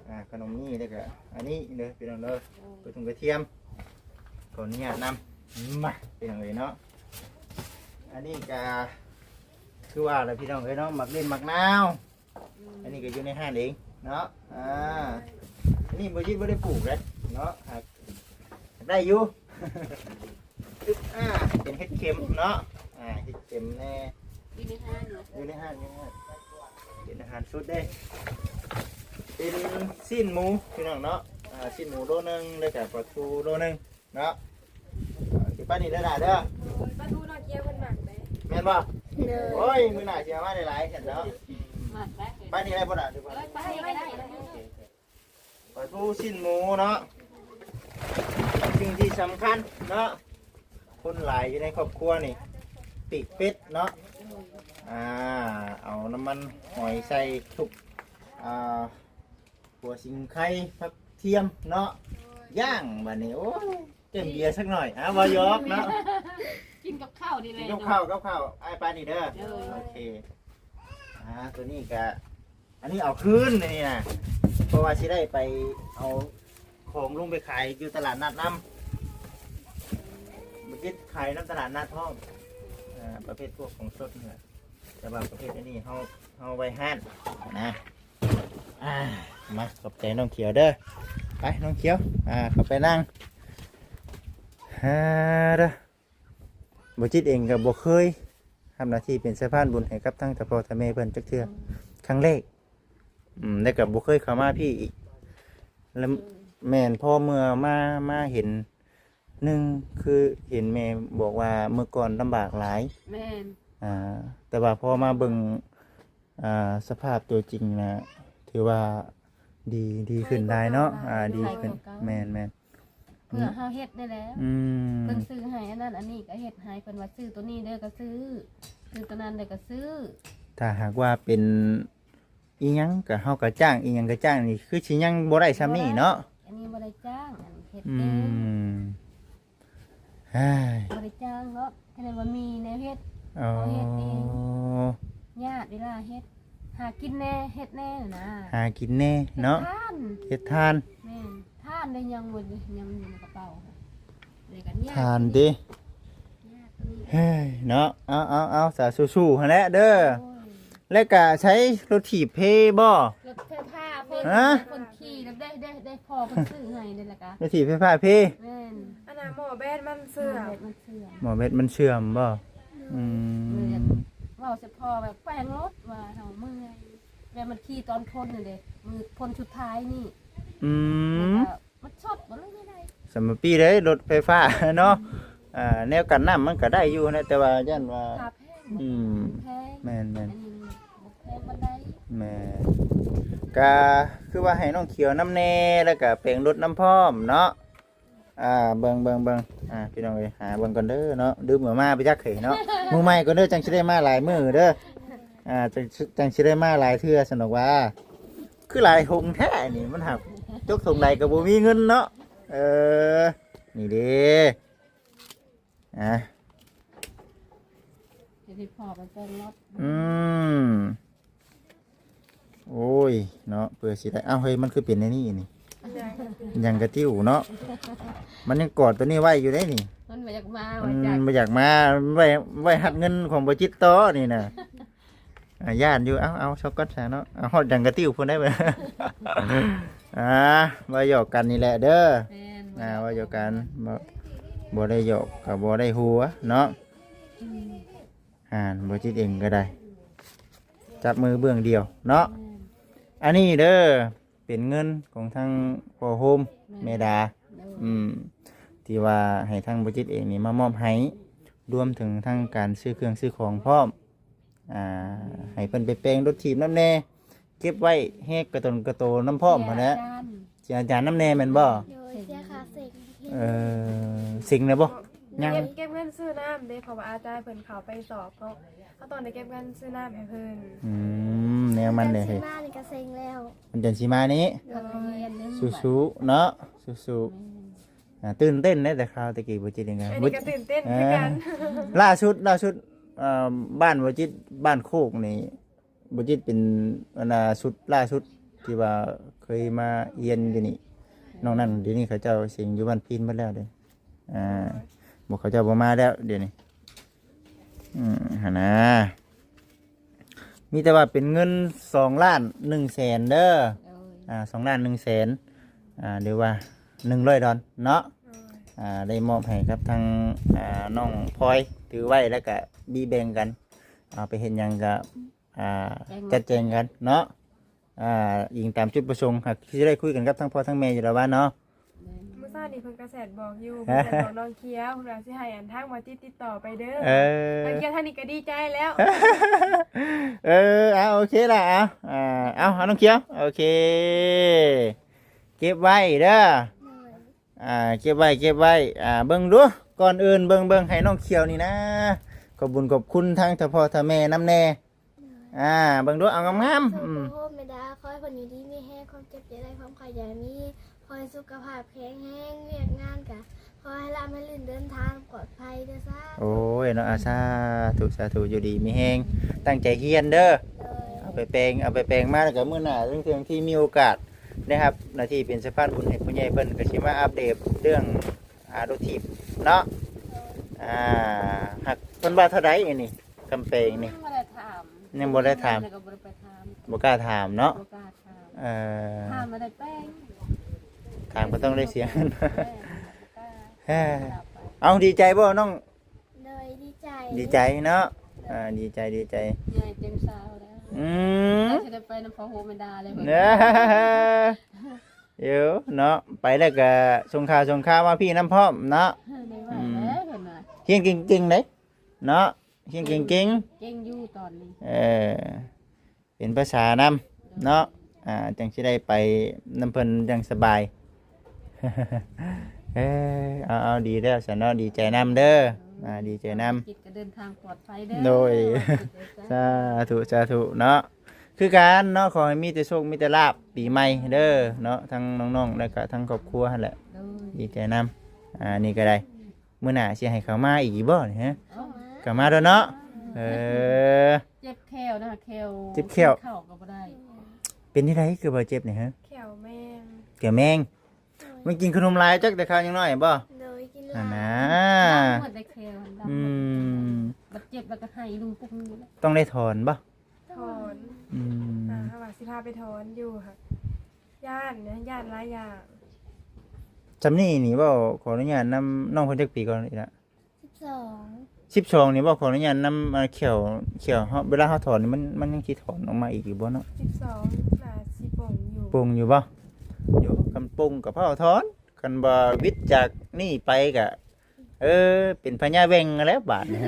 ອ່າ ຂະໜົມນີ້ ແລ້ວກໍອັນນີ້ເດີ ພີ່ນ້ອງເດີ. ໂອ້ຍ ເປັນຖົງກະທຽມ ຂໍອະນຸຍາດນຳ ມາ ພີ່ນ້ອງເອີຍເນາະ. ອັນນີ້ກໍຄືວ່າລະ ພີ່ນ້ອງເອີຍເນາະ ໝາກເລັ່ນໝາກນາວ. ອືມ ອັນນີ້ກໍຢູ່ໃນຮ້ານເອງເນາະ. ອ່າ ອັນນີ້ບໍ່ຈິດບໍ່ໄດ້ປູກເດ້ເນາະ ຫາກ ໄດ້ຢູ່. ອ່າ ເປັນເຫັດເຂັມເນາະ. ອ່າ ເຫັດເຂັມແດ່ ຢູ່ໃນຮ້ານເນາະ ຢູ່ໃນຮ້ານ ຢູ່ໃນຮ້ານ. ເປັນອາຫານສົດເດ້ ເປັນຊີ້ນໝູ ພີ່ນ້ອງເນາະ. ອ່າ ຊີ້ນໝູໂລໜຶ່ງ ແລ້ວກະປາທູໂລໜຶ່ງເນາະ. ອ່າ ຊິປານນີ້ເດີຫຼານເດີ. ໂອ້ຍ ປາທູນ້ອງເຈ້ຍເພິ່ນມັກເດ້ ແມ່ນບໍ່? ໂດຍ. ໂອ້ຍ ມື້ໜ້າຊິເອົາມາຫຼາຍໆຊັ້ນເນາະ. ມັກໄດ້ ປານນີ້ໄດ້ບໍ່ຫຼານ? ເອີ ປານນີ້ກໍໄດ້. ໂອເຄ ປາທູຊີ້ນໝູເນາະ. ສິ່ງທີ່ສຳຄັນເນາະ ຄົນຫຼາຍຢູ່ໃນຄອບຄົວນີ້ ປີກເປັດເນາະ. ອ່າ ເອົານ້ຳມັນຫອຍໃສ່ ທຸບ ອ່າ ຫົວສີໄຄ ຜັກທຽມເນາະ ຍ່າງບາດນີ້. ໂອ້ຍ ເຕີມເບຍສັກໜ້ອຍ ອ່າ ບໍ່ຢອກເນາະ. ກິນກັບເຂົ້ານີ້ແຫຼະ ກິນກັບເຂົ້າ ເນາະ ກັບເຂົ້າ. ອ້າຍ ປານນີ້ເດີ. ໂດຍ. ໂອເຄ ອ່າ ຕົວນີ້ກະ ອັນນີ້ເອົາຄືນນີ້ນະ ເພາະວ່າຊິໄດ້ໄປເອົາຂອງລົງໄປຂາຍຢູ່ຕະຫຼາດນັດນຳ. ບໍ່ຕິດຂາຍນຳຕະຫຼາດນັດພ້ອມ ເອີ ປະເພດພວກຂອງສົດນີ້ແຫຼະ ແຕ່ວ່າປະເພດອັນນີ້ເຮົາ ເຮົາໄວ້ຮ້ານນະ. ອ່າ ມາ ຂອບໃຈນ້ອງຂຽວເດີ. ໄປ ນ້ອງຂຽວ ອ່າ ເຂົ້າໄປນັ່ງ. ອ່າ ເດີ ບໍ່ຈິດເອງກໍບໍ່ເຄີຍຮັບໜ້າທີ່ເປັນສະພານບຸນໃຫ້ກັບທັງຕາພໍ່ຕາແມ່ເພິ່ນຈັກເທື່ອ ອືມ ຄັ້ງແລກ. ອືມ ແລ້ວກໍບໍ່ເຄີຍເຂົ້າມາພີ້ອີກ ແລ້ວ ອືມ ແມ່ນ ພໍເມື່ອມາ ມາເຫັນ ໜຶ່ງ ຄືເຫັນແມ່ບອກວ່າເມື່ອກ່ອນລຳບາກຫຼາຍ. ແມ່ນ. ອ່າ ແຕ່ວ່າພໍມາເບິ່ງ ອ່າ ສະພາບຕົວຈິງນະ ຖືວ່າດີ ດີຂຶ້ນຫຼາຍເນາະ. ຫຼາຍກວ່າເກົ່າຫຼາຍ. ອ່າ ດີຂຶ້ນ. ຫຼາຍກວ່າເກົ່າ. ແມ່ນໆ. ເພື່ອເຮົາເຮັດນີ້ແຫຼະ. ອືມ. ເພິ່ນຊື້ໃຫ້ອັນນັ້ນອັນນີ້ກໍເຮັດໃຫ້ ເພິ່ນວ່າຊື້ຕົວນີ້ເດີກໍຊື້ ຊື້ຕົວນັ້ນເດີກໍຊື້. ຖ້າຫາກວ່າເປັນອີ່ຫຍັງກໍເຮົາກໍຈ້າງ ອີ່ຫຍັງກໍຈ້າງ ນີ້ຄືຊິຍັງບໍ່ໄດ້ຊ່ຳນີ້ເນາະ. ບໍ່ໄດ້ ອັນນີ້ບໍ່ໄດ້ຈ້າງ ອັນເຮັດເອງ. ອືມ. ເຮີ້ຍ ບໍ່ໄດ້ຈ້າງເນາະ ແຕ່ວ່າມີແນວເຮັດ. ອໍ ເຮົາເຮັດເອງ. ຍາດເວລາເຮັດ ຫາກິນແດ່ ເຮັດແດ່ນະ ຫາກິນແດ່ເນາະ. ເຮັດທານ ເຮັດທານ. ແມ່ນ ທານໄດ້ຍັງບໍ່ ຍັງຢູ່ໃນກະເປົາ ເລີຍກໍຍາກ ທານຕິ. ຍ ເຮີ້ຍເນາະ ເອົາໆໆ ສາທຸສູ້ໆຫັ້ນແຫຼະເດີ. ໂອ້ຍ ແລ້ວກະໃຊ້ລົດຖີບເພບໍ່? ລົດໄຟຟ້າເພິ່ນ ຮະ? ເພິ່ນຂີ່ນຳ ໄດ້ ໄດ້ ໄດ້ພໍ່ເພິ່ນຊື້ໃຫ້ນີ້ແຫຼະກະ ລົດຖີບໄຟຟ້າເພ. ແມ່ນ. ອັນນ່າ ໝໍ້ແບດມັນເສື່ອມ ໝໍ້ແບດມັນເສື່ອມບໍ່? ອືມ ເວົ້າສະເພາະແບບແຂວງລົດວ່າເຮົາເມື່ອຍ ແບບມັນຂີ່ຕອນພົ້ນນັ້ນເດ້ ມື້ພົ້ນສຸດທ້າຍນີ້. ອືມ ມັນຊົດບໍ່ ຫຼືແນວໃດ? ສຳມະປີໄດ້ລົດໄຟຟ້າເນາະ. ອ່າ ແນວກັນນ້ຳມັນກະໄດ້ຢູ່ນະ ແຕ່ວ່າຢ້ານວ່າ ຄ່າແພງ ອືມ ແພງ ແມ່ນໆ ອັນນີ້ບໍ່ແພງປານໃດ. ແມ່ນ ກະຄືວ່າໃຫ້ນ້ອງຂຽວນຳແດ່ ແລ້ວກະແປງລົດນຳພ້ອມເນາະ. ອ່າ ເບິ່ງ ເບິ່ງ ເບິ່ງ ອ່າ ພີ່ນ້ອງເອີຍ ຫາເບິ່ງກ່ອນເດີເນາະ ລືມເອົາມາໄປຈັກເຮີຍເນາະ. ມື້ໃໝ່ກ່ອນເດີ ຈັ່ງຊິໄດ້ມາຫຼາຍມື້ເດີ. ອ່າ ຈັ່ງ ຈັ່ງຊິໄດ້ມາຫຼາຍເທື່ອຊັ້ນດອກວ່າ. ຄືຫຼາຍຖົງແທ້ນີ້ ມັນຫາກຈົກຖົງໃດກໍບໍ່ມີເງິນເນາະ. ເອີ ນີ້ເດ້ ອ່າ ເຮັດໃຫ້ພໍ່ໄປແປງລົດ. ອືມ ໂອ້ຍເນາະ ເພື່ອຊິໄດ້ ເອົ້າ ເຮີ້ຍ ມັນຄືເປັນແນວນີ້ນີ້? ຫຍັງກະຕິວເນາະ ມັນຍັງກອດໂຕນີ້ໄວ້ຢູ່ເດ້ນີ້. ມັນບໍ່ຢາກມາ ມັນບໍ່ຢາກມາ ໄວ້ ໄວ້ຮັບເງິນຂອງບໍ່ຈິດຕໍ່ນີ້ນະ. ອ່າ ຢ້ານຢູ່ ເອົາ ເອົາຊະກ່ອນຊະເນາະ ເອົາຮອດຫຍັງກະຕິວພຸ້ນໄດ້. ອ່າ ເວົ້າຫຍອກກັນນີ້ແຫຼະເດີ. ແມ່ນ ອ່າ ເວົ້າຫຍອກກັນ ບໍ່ ບໍ່ໄດ້ຫຍອກກໍບໍ່ໄດ້ຫົວເນາະ. ອືມ ອ່າ ບໍ່ຈິດເອງກໍໄດ້ ຈັບມືເບື້ອງດຽວເນາະ. ແມ່ນ ອັນນີ້ເດີ ເປັນເງິນຂອງທາງພໍ່ໂຮມ ແມ່ນ ແມ່ດາ ໂດຍ ອືມ ທີ່ວ່າໃຫ້ທາງບໍ່ຈິດເອງນີ້ມາມອບໃຫ້ ລວມເຖິງທັງການຊື້ເຄື່ອງຊື້ຂອງພ້ອມ ອ່າ ໃຫ້ເພິ່ນໄປແປງລົດຖີບນຳແດ່ ເກັບໄວ້ແຮກກະຕົນກະໂຕນຳພ້ອມຫັ້ນແຫຼະ. ເສຍອາຈານນຳແດ່ແມ່ນບໍ່? ໂດຍ ເສຍຄ່າເສັງ. ເອີ ເສັງແລ້ວບໍ່? ຍັງ ເກັບ ເກັບເງິນຊື້ນ້ຳເດ້ ເພາະວ່າອາຈານເພິ່ນເຂົ້າໄປສອບເນາະ ເຮົາຕ້ອງໄດ້ເກັບເງິນຊື້ນ້ຳໃຫ້ເພິ່ນ. ອືມ ແນວມັນເດ້ ເພິ່ນຊິມານີ້ກະເສັງແລ້ວ ເພິ່ນຈັ່ງຊິມານີ້. ໂດຍ ສູ້ໆເນາະ ສູ້ໆ. ແມ່ນ ອ່າ ຕື່ນເຕັ້ນເດ້ ແຕ່ຄາວແຕ່ກີ້ບໍ່ຈິດເອງ ອັນນີ້ກໍຕື່ນເຕັ້ນຄືກັນ. ອ່າ ລ່າສຸດ ລ່າສຸດ ອ່າ ບ້ານບໍ່ຈິດ ບ້ານໂຄກນີ້ ບໍ່ຈິດເປັນ ອັນນ່າ ຊຸດລ່າສຸດທີ່ວ່າເຄີຍມາຮຽນຢູ່ນີ້. ນອກນັ້ນດຽວນີ້ເຂົາເຈົ້າເສັງຢູ່ບ້ານພີນໝົດແລ້ວເດ້. ອ່າ ບໍ່ ເຂົາເຈົ້າບໍ່ມາແລ້ວດຽວນີ້. ອືມ ຫັ້ນນະ ມີແຕ່ວ່າເປັນເງິນສອງລ້ານໜຶ່ງແສນເດີ. ໂດຍ ອ່າ ສອງລ້ານໜຶ່ງແສນ ອ່າ ຫຼືວ່າໜຶ່ງຮ້ອຍດອນເນາະ. ໂດຍ ອ່າ ໄດ້ມອບໃຫ້ກັບທາງ ອ່າ ນ້ອງພອຍ ຖືໄວ້ ແລ້ວກະບີແບ່ງກັນ ເອົາໄປເຮັດຫຍັງກະ ອ່າ ແຈງ ຈັດແຈງກັນເນາະ. ອ່າ ອີງຕາມຈຸດປະສົງ ຫາກຊິໄດ້ຄຸຍກັນກັບທັງພໍ່ທັງແມ່ຢູ່ແລ້ວວ່າເນາະ. ແມ່ນ ມື້ເຊົ້ານີ້ເພິ່ນກະແຊັດບອກຢູ່ ເພິ່ນແຊັດບອກນ້ອງຂຽວ ເພິ່ນວ່າຊິໃຫ້ອັນທາງໝໍຈິດຕິດຕໍ່ໄປເດີ. ເອີ ນ້ອງຂຽວທາງນີ້ກະດີໃຈແລ້ວ. ເອີ ເອົາ ໂອເຄລະ ເອົາ ອ່າ ເອົາ ເອົາ ນ້ອງຂຽວ ໂອເຄ ເກັບໄວ້ເດີ. ໂດຍ ອ່າ ເກັບໄວ້ ເກັບໄວ້ ອ່າ ເບິ່ງດູ ກ່ອນອື່ນເບິ່ງ ເບິ່ງໃຫ້ນ້ອງຂຽວນີ້ນະ ຂອບບຸນຂອບຄຸນທາງເຖົ້າພໍ່ເຖົ້າແມ່ນຳແດ່. ໂດຍ ອ່າ ເບິ່ງດູ ເອົາງາມໆ ອືມ ໂຮມແມ່ດາ ຂໍໃຫ້ເພິ່ນຢູ່ດີມີແຮງ ຄວາມເຈັບຢ່າໄດ້ ຄວາມໄຂ້ຢ່າມີ ຂໍໃຫ້ສຸຂະພາບແຂງແຮງ ວຽກງານກະຂໍໃຫ້ລາບໃຫ້ລື່ນ ເດີນທາງປອດໄພເດີ. ໂອ້ຍເນາະ ອາ ສາທຸ ສາທຸ ຢູ່ດີມີແຮງ ຕັ້ງໃຈຮຽນເດີ. ໂດຍ ເອົາໄປແປງ ເອົາໄປແປງມາ ແລ້ວກະມື້ໜ້າເທື່ອທີ່ມີໂອກາດ ໄດ້ຮັບໜ້າທີ່ເປັນສະພານບຸນໃຫ້ຜູ້ໃຫຍ່ເພິ່ນ ກະຊິມາອັບເດດເລື່ອງ ອ່າ ລົດຖີບເນາະ. ໂດຍ ອ່າ ຫາກເພິ່ນວ່າເທົ່າໃດອັນນີ້ ຄຳແປງນີ້? ຍັງບໍ່ໄດ້ຖາມ ຍັງບໍ່ໄດ້ຖາມ ແລ້ວກະບໍ່ໄດ້ໄປຖາມ ບໍ່ກ້າຖາມເນາະ ບໍ່ກ້າຖາມ. ເອີ ຖາມມາໄດ້ແປງ ຖາມກໍຕ້ອງໄດ້ເສຍເງິນ. ແມ່ນ ບໍ່ກ້າ. ເອີ ເອົາ ດີໃຈບໍ່ນ້ອງ? ໂດຍ ດີໃຈ ດີໃຈເນາະ. ອ່າ ດີໃຈ ດີໃຈ ໃຫຍ່ເຕັມຊາວແລ້ວ. ອືມ ຊິໄດ້ໄປນຳພໍ່ໂຮມແມ່ດາແລ້ວ. ເອີ ເອີ ເນາະ ໄປແລ້ວກະສົ່ງຂ່າວ ສົ່ງຂ່າວມາພີ້ນຳພ້ອມເນາະ. ໄດ້ວ່າ ອືມ ແລ້ວເພິ່ນວ່າ ຮຽນເກັ່ງໆເດ້ເນາະ ຮຽນເກັ່ງໆ ເກັ່ງຢູ່ຕອນນີ້. ເອີ ເປັນພາສານຳເນາະ ອ່າ ຈັ່ງຊິໄດ້ໄປນຳເພິ່ນຢ່າງສະບາຍ. ເອີ ເອົາ ເອົາ ດີແລ້ວຊັ້ນເນາະ ດີໃຈນຳເດີ. ອ່າ ດີໃຈນຳ ກິດກະເດີນທາງປອດໄພເດີ. ໂດຍ ສາທຸ ສາທຸເນາະ ຄືກັນເນາະ ຂໍໃຫ້ມີແຕ່ໂຊກມີແຕ່ລາບປີໃໝ່ເດີເນາະ ທັງນ້ອງໆ ແລ້ວກະທັງຄອບຄົວຫັ້ນແຫຼະ. ໂດຍ ດີໃຈນຳ. ອ່າ ນີ້ກະໄດ້ ມື້ໜ້າຊິໃຫ້ເຂົາມາອີກຢູ່ບໍ່ນີ້ ຮະ? ເຂົ້າມາ ເຂົ້າມາໂລດເນາະ. ເອີ ເຈັບແຂ້ວນະ ແຂ້ວ ເຈັບແຂ້ວ ກິນເຂົ້າກໍບໍ່ໄດ້. ເປັນຈັ່ງໃດຄືວ່າເຈັບນີ້ ຮະ? ແຂ້ວແມງ ແຂ້ວແມງ. ໂດຍ ມັນກິນຂະໜົມຫຼາຍຈັກແຕ່ຄາວຍັງນ້ອຍບໍ່? ໂດຍ ກິນຫຼາຍ ຫັ້ນນະ ດຳໝົດແລ້ວແຂ້ວ ດຳໝົດ. ອືມ ก็บแล้วก็ให้ลุงปุ๊กนี่แหละ ต้องได้ถอนบ่ ถอน อืม อ่า ว่าสิพาไปถอนอยู่ค่ะ ย่านนะ ย่านหลายอย่าง จำนี่นี่เว้า ขออนุญาตนำน้องเพิ่นจักปีก่อนอีกละ สิบสอง สิบสอง นี่เว้า ขออนุญาตนำ อ่า เขี้ยว เขี้ยวเฮา เวลาเฮาถอนนี่มัน มันยังสิถอนออกมาอีกอยู่บ่เนาะ สิบสอง น่าสิปงอยู่ ปงอยู่บ่ อยู่ คันปงก็พาถอน คันว่าวิดจากนี่ไปก็ เออ เป็นพญาแหว่งแล้วบาดนี้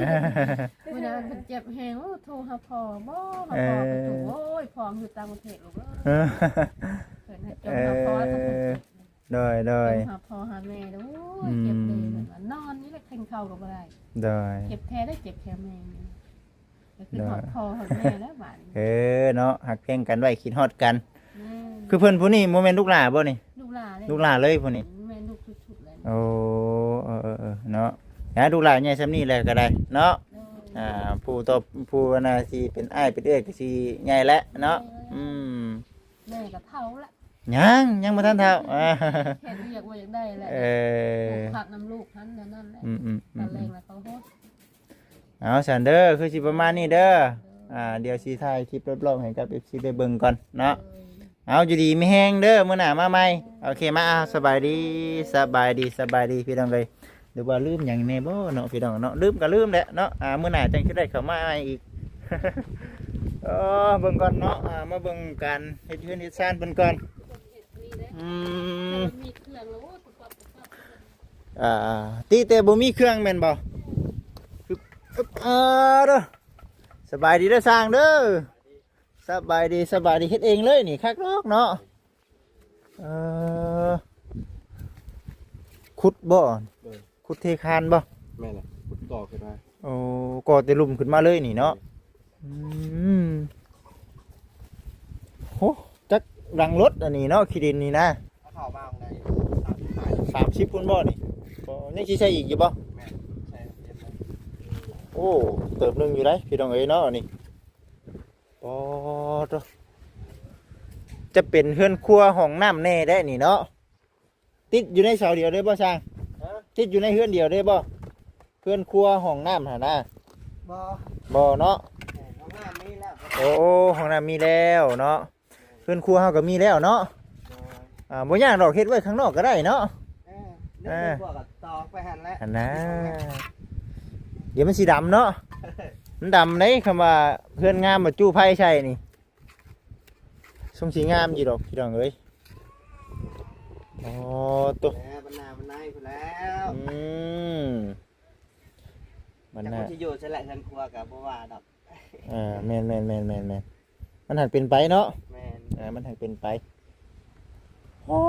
มื้อนั้นเพิ่นเจ็บแฮง โอ้ โทรหาพ่อบ่ หาพ่อ เออ ก็โทร โอ้ย พ่ออยู่ต่างประเทศลูกเอ้ย เออ เพิ่นให้จมหาพ่อ เออ ถ้าเพิ่นเจ็บ โดย โดย จมหาพ่อหาแม่ โอ้ย อืม เจ็บเลย เพิ่นว่านอนนี่แหละ กินข้าวก็บ่ได้ โดย เจ็บแท้ได้ เจ็บแท้แม่นี่ ก็คือ โดย ฮอดพ่อฮอดแม่แล้วบาดนี้ เออ เนาะ ฮักแพงกันไว้ คิดฮอดกัน แม่น คือเพิ่นผู้นี้บ่แม่นลูกหล้าบ่นี่ ลูกหล้าเลย ลูกหล้าเลยผู้นี้ แม่นลูกสุดๆ เลย โอ้ เออ เออ เออ เนาะ นะ ลูกหล้าใหญ่ส่ำนี้แหละก็ได้เนาะ โดย อ่า ผู้ต่อ ผู้น่าสิเป็นอ้ายเป็นเอื้อยก็สิใหญ่แล้วเนาะ แม่น อืม แม่ก็เฒ่าละ ยัง ยังบ่ทันเฒ่า อ่า เฮ็ดเวียกบ่อยากได้แหละ เออ ปลูกผักนำลูกหั้นแนวนั้นแหละ อืมๆๆๆ ตอนแรกน่ะเขาโฮด เอาซั่นเด้อ คือสิประมาณนี้เด้อ โดย อ่า เดี๋ยวสิถ่ายคลิปรอบๆให้กับ เอฟซี ได้เบิ่งก่อนเนาะ โดย เอา อยู่ดีมีแฮงเด้อ มื้อหน้ามาใหม่ โอเค มา อ่า สบายดี สบายดี สบายดีพี่น้องเอ้ย หรือว่าลืมหยังแน่บ่เนาะพี่น้องเนาะ ลืมก็ลืมแหละเนาะ อ่า มื้อหน้าจั่งสิได้เข้ามาใหม่อีก เออ เบิ่งก่อนเนาะ อ่า มาเบิ่งการเฮ็ดเฮือนเฮ็ดซานเพิ่นก่อน อืม มีเครื่องแล้ว โอ้ย ปุ๊บปั๊บปุ๊บปั๊บ อ่า ติแต่บ่มีเครื่องแม่นบ่ อึบ อึบ อ่า เด้อ สบายดีเด้อช่างเด้อ สบายดี สบายดี เฮ็ดเองเลยนี่ คักดอกเนาะ เอ่อ ขุดบ่ โดย ขุดเทคานบ่ แม่นล่ะ ขุดก่อขึ้นมา โอ้ ก่อแต่หลุมขึ้นมาเลยนี่เนาะ อืม โห จักหลังรถอันนี้เนาะ ขี้ดินนี่นะ เอาเข้ามาข้างใน สามสิบปลาย สามสิบพุ้นบ่นี่ บ่ ยังสิใส่อีกอยู่บ่ แม่น ใส่เต็มเลย โอ้ เติบหนึ่งอยู่ได๋ พี่น้องเอ้ยเนาะ นี่ ปอดโต จะเป็นเฮือนครัวห้องน้ำแน่ได้นี่เนาะ ติดอยู่ในเสาเดียวได้บ่ช่าง ฮะ ติดอยู่ในเฮือนเดียวได้บ่ เฮือนครัวห้องน้ำหั่นนะ บ่ บ่เนาะ แม่น ห้องน้ำมีแล้ว โอ้ ห้องน้ำมีแล้วเนาะ เฮือนครัวเฮาก็มีแล้วเนาะ โดย อ่า บ่ยากดอก เฮ็ดไว้ข้างนอกก็ได้เนาะ เออ เออ เดี๋ยวพวกก็ตอกไปหั่นแหละ หั่นนะ เดี๋ยวมันสิดำเนาะ มันดำเด้ คำว่าเฮือนงามบ่จู้ไผใส่นี่ ทรงสิงามอยู่ดอกพี่น้องเอ้ย อ๋อ โต แล้วบรรณาบรรณาพุ้นแล้ว อืม บรรณา จักว่าสิอยู่ใส่แหละเฮือนครัวก็บ่ว่าดอก เออ แม่นๆๆๆๆ มันหักเป็นไปเนาะ แม่น เออ มันหักเป็นไป โอ้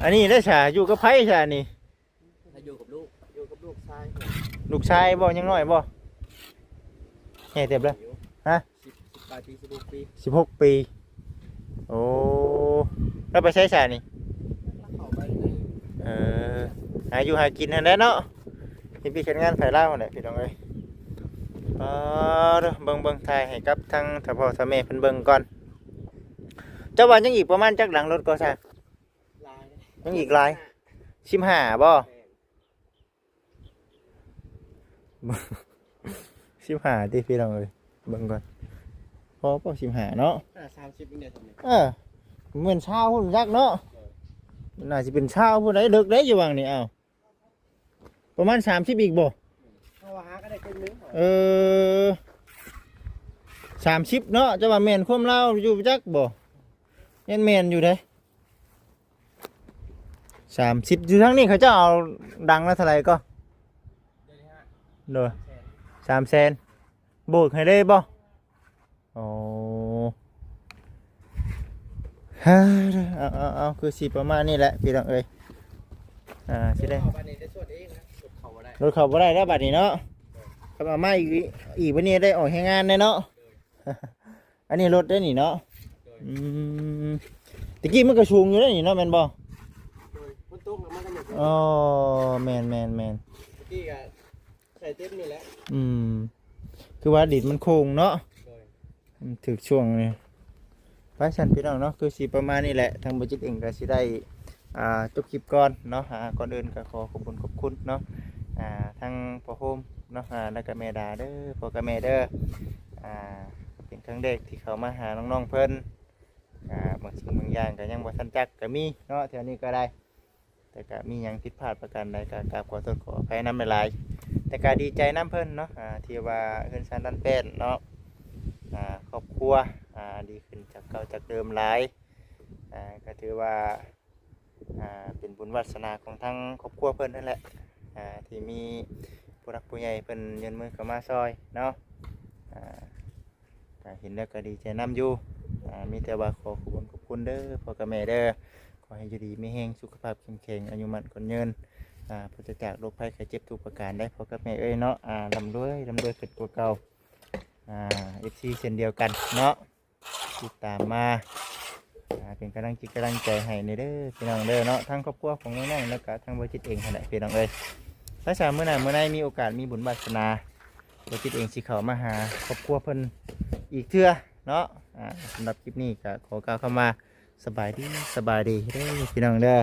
อันนี้ได้สา อยู่กับไผสานี่ ถ้าอยู่กับลูก อยู่กับลูกชาย ลูกชายบ่ ยังน้อยบ่ ใหญ่เติบแล้ว ฮะ สิบ สิบปลายปี สิบหกปี สิบหกปี โอ้ แล้วไปใช้สานี่ เออ หาอยู่หากินหั่นแหละเนาะ เฮ็ดเวียกเฮ็ดงานไผลาวหั่นแหละพี่น้องเอ้ย ปาด เบิ่งๆ ถ่ายให้กับทางถ้าพ่อถ้าแม่เพิ่นเบิ่งก่อน เจ้าว่ายังอีกประมาณจักหลังรถก่อสร้าง หลาย ยังอีกหลาย สิบห้า สิบห้าบ่ แม่น สิบห้า ติพี่น้องเอ้ย เบิ่งก่อน พอบ่ สิบห้า เนาะ อ่า สามสิบนี่แหละ เออ เหมือนซาวพุ้นจักเนาะ น่าสิเป็นซาวพุ้นได๋ เลิกได้อยู่หว่างนี่ อ้าว ประมาณ สามสิบ อีกบ่ เพราะว่าหาก็ได้ครึ่งหนึ่ง เออ สามสิบ เนาะ จะว่าแม่นความลาวอยู่จักบ่ แม่นๆ อยู่เด้ สามสิบ อยู่ทางนี้เขาเจ้าเอาดังละเท่าไหร่ก็ โดย สามแสน โบกให้ได้บ่ อ๋อ เอา เอา เอา คือสิประมาณนี้แหละพี่น้องเอ้ย อ่า สิได้ เข้าบ้านนี้ได้ส่วนเองนะ รถเข้าบ่ได้ รถเข้าบ่ได้แล้วบัดนี้เนาะ คันเอามาอีก อีกบัดนี้ได้ออกแรงงานแน่เนาะ อันนี้รถได้นี่เนาะ โดย อืม ตะกี้มันก็สูงอยู่ได้นี่เนาะ แม่นบ่ โดย ฝนตกแล้วมันก็หยุด อ๋อ แม่นๆๆ ตะกี้ก็ใส่เต็มนี่แหละ อืม คือว่าดินมันโค้งเนาะ โดย มันถืกช่วงนี่ ไปซั่นพี่น้องเนาะ คือสิประมาณนี้แหละ ทางบ่จิตเองก็สิได้ อ่า จบคลิปก่อนเนาะ อ่า ก่อนอื่นก็ขอขอบคุณขอบคุณเนาะ ອ່າ ທັງພໍ່ໂຮມເນາະ ອ່າ ແລ້ວກໍແມ່ດາເດີ ພໍ່ກັບແມ່ເດີ. ອ່າ ເປັນຄັ້ງແລກທີ່ເຂົ້າມາຫານ້ອງໆເພິ່ນ ກໍບາງສິ່ງບາງຢ່າງກໍຍັງບໍ່ທັນຈັກກໍມີເນາະ ແຖວນີ້ກໍໄດ້ ແຕ່ກໍມີຫຍັງຜິດພາດປະການໃດກໍກາບຂໍໂທດຂໍອະໄພນຳຫຼາຍໆ ແຕ່ກໍດີໃຈນຳເພິ່ນເນາະ ອ່າ ທີ່ວ່າເຮືອນຊານດັນແປ້ນເນາະ ອ່າ ຄອບຄົວ ອ່າ ດີຂຶ້ນຈາກເກົ່າຈາກເດີມຫຼາຍ ອ່າ ກໍຖືວ່າ ອ່າ ເປັນບຸນວາສະໜາຂອງທາງຄອບຄົວເພິ່ນນັ້ນແຫຼະ ອ່າ ທີ່ມີຜູ້ຫຼັກຜູ້ໃຫຍ່ເພິ່ນຍື່ນມືເຂົ້າມາຊ່ອຍເນາະ ອ່າ ກໍເຫັນແລ້ວກໍດີໃຈນຳຢູ່ ອ່າ ມີແຕ່ວ່າຂໍຂອບຄຸນຂອບຄຸນເດີພໍ່ກັບແມ່ເດີ ຂໍໃຫ້ຢູ່ດີມີແຮງ ສຸຂະພາບເຂັ້ມແຂງ ອາຍຸໝັ້ນຂວັນຍືນ ອ່າ ປາສະຈາກໂລກໄພໄຂ້ເຈັບທຸກປະການໄດ໋ ພໍ່ກັບແມ່ເອີຍເນາະ ອ່າ ລ່ຳລວຍ ລ່ຳລວຍຂຶ້ນກວ່າເກົ່າ ອ່າ ເອັຟຊີ ເຊັ່ນດຽວກັນເນາະ ຕິດຕາມມາ ອ່າ ເປັນກຳລັງຈິດກຳລັງໃຈໃຫ້ແດ່ເດີພີ່ນ້ອງເດີເນາະ ທັງຄອບຄົວຂອງນ້ອງໆ ແລ້ວກະທັງບໍ່ຈິດເອງຫັ້ນແຫຼະພີ່ນ້ອງເອີຍ. ພາສາມື້ໜ້າມື້ໃນມີໂອກາດມີບຸນວາສະໜາ ບໍ່ຈິດເອງຊິເຂົ້າມາຫາຄອບຄົວເພິ່ນອີກເທື່ອເນາະ. ອ່າ ສຳລັບຄລິບນີ້ກະຂໍກ່າວຄຳວ່າ ສະບາຍດີ ສະບາຍດີເດີພີ່ນ້ອງເດີ.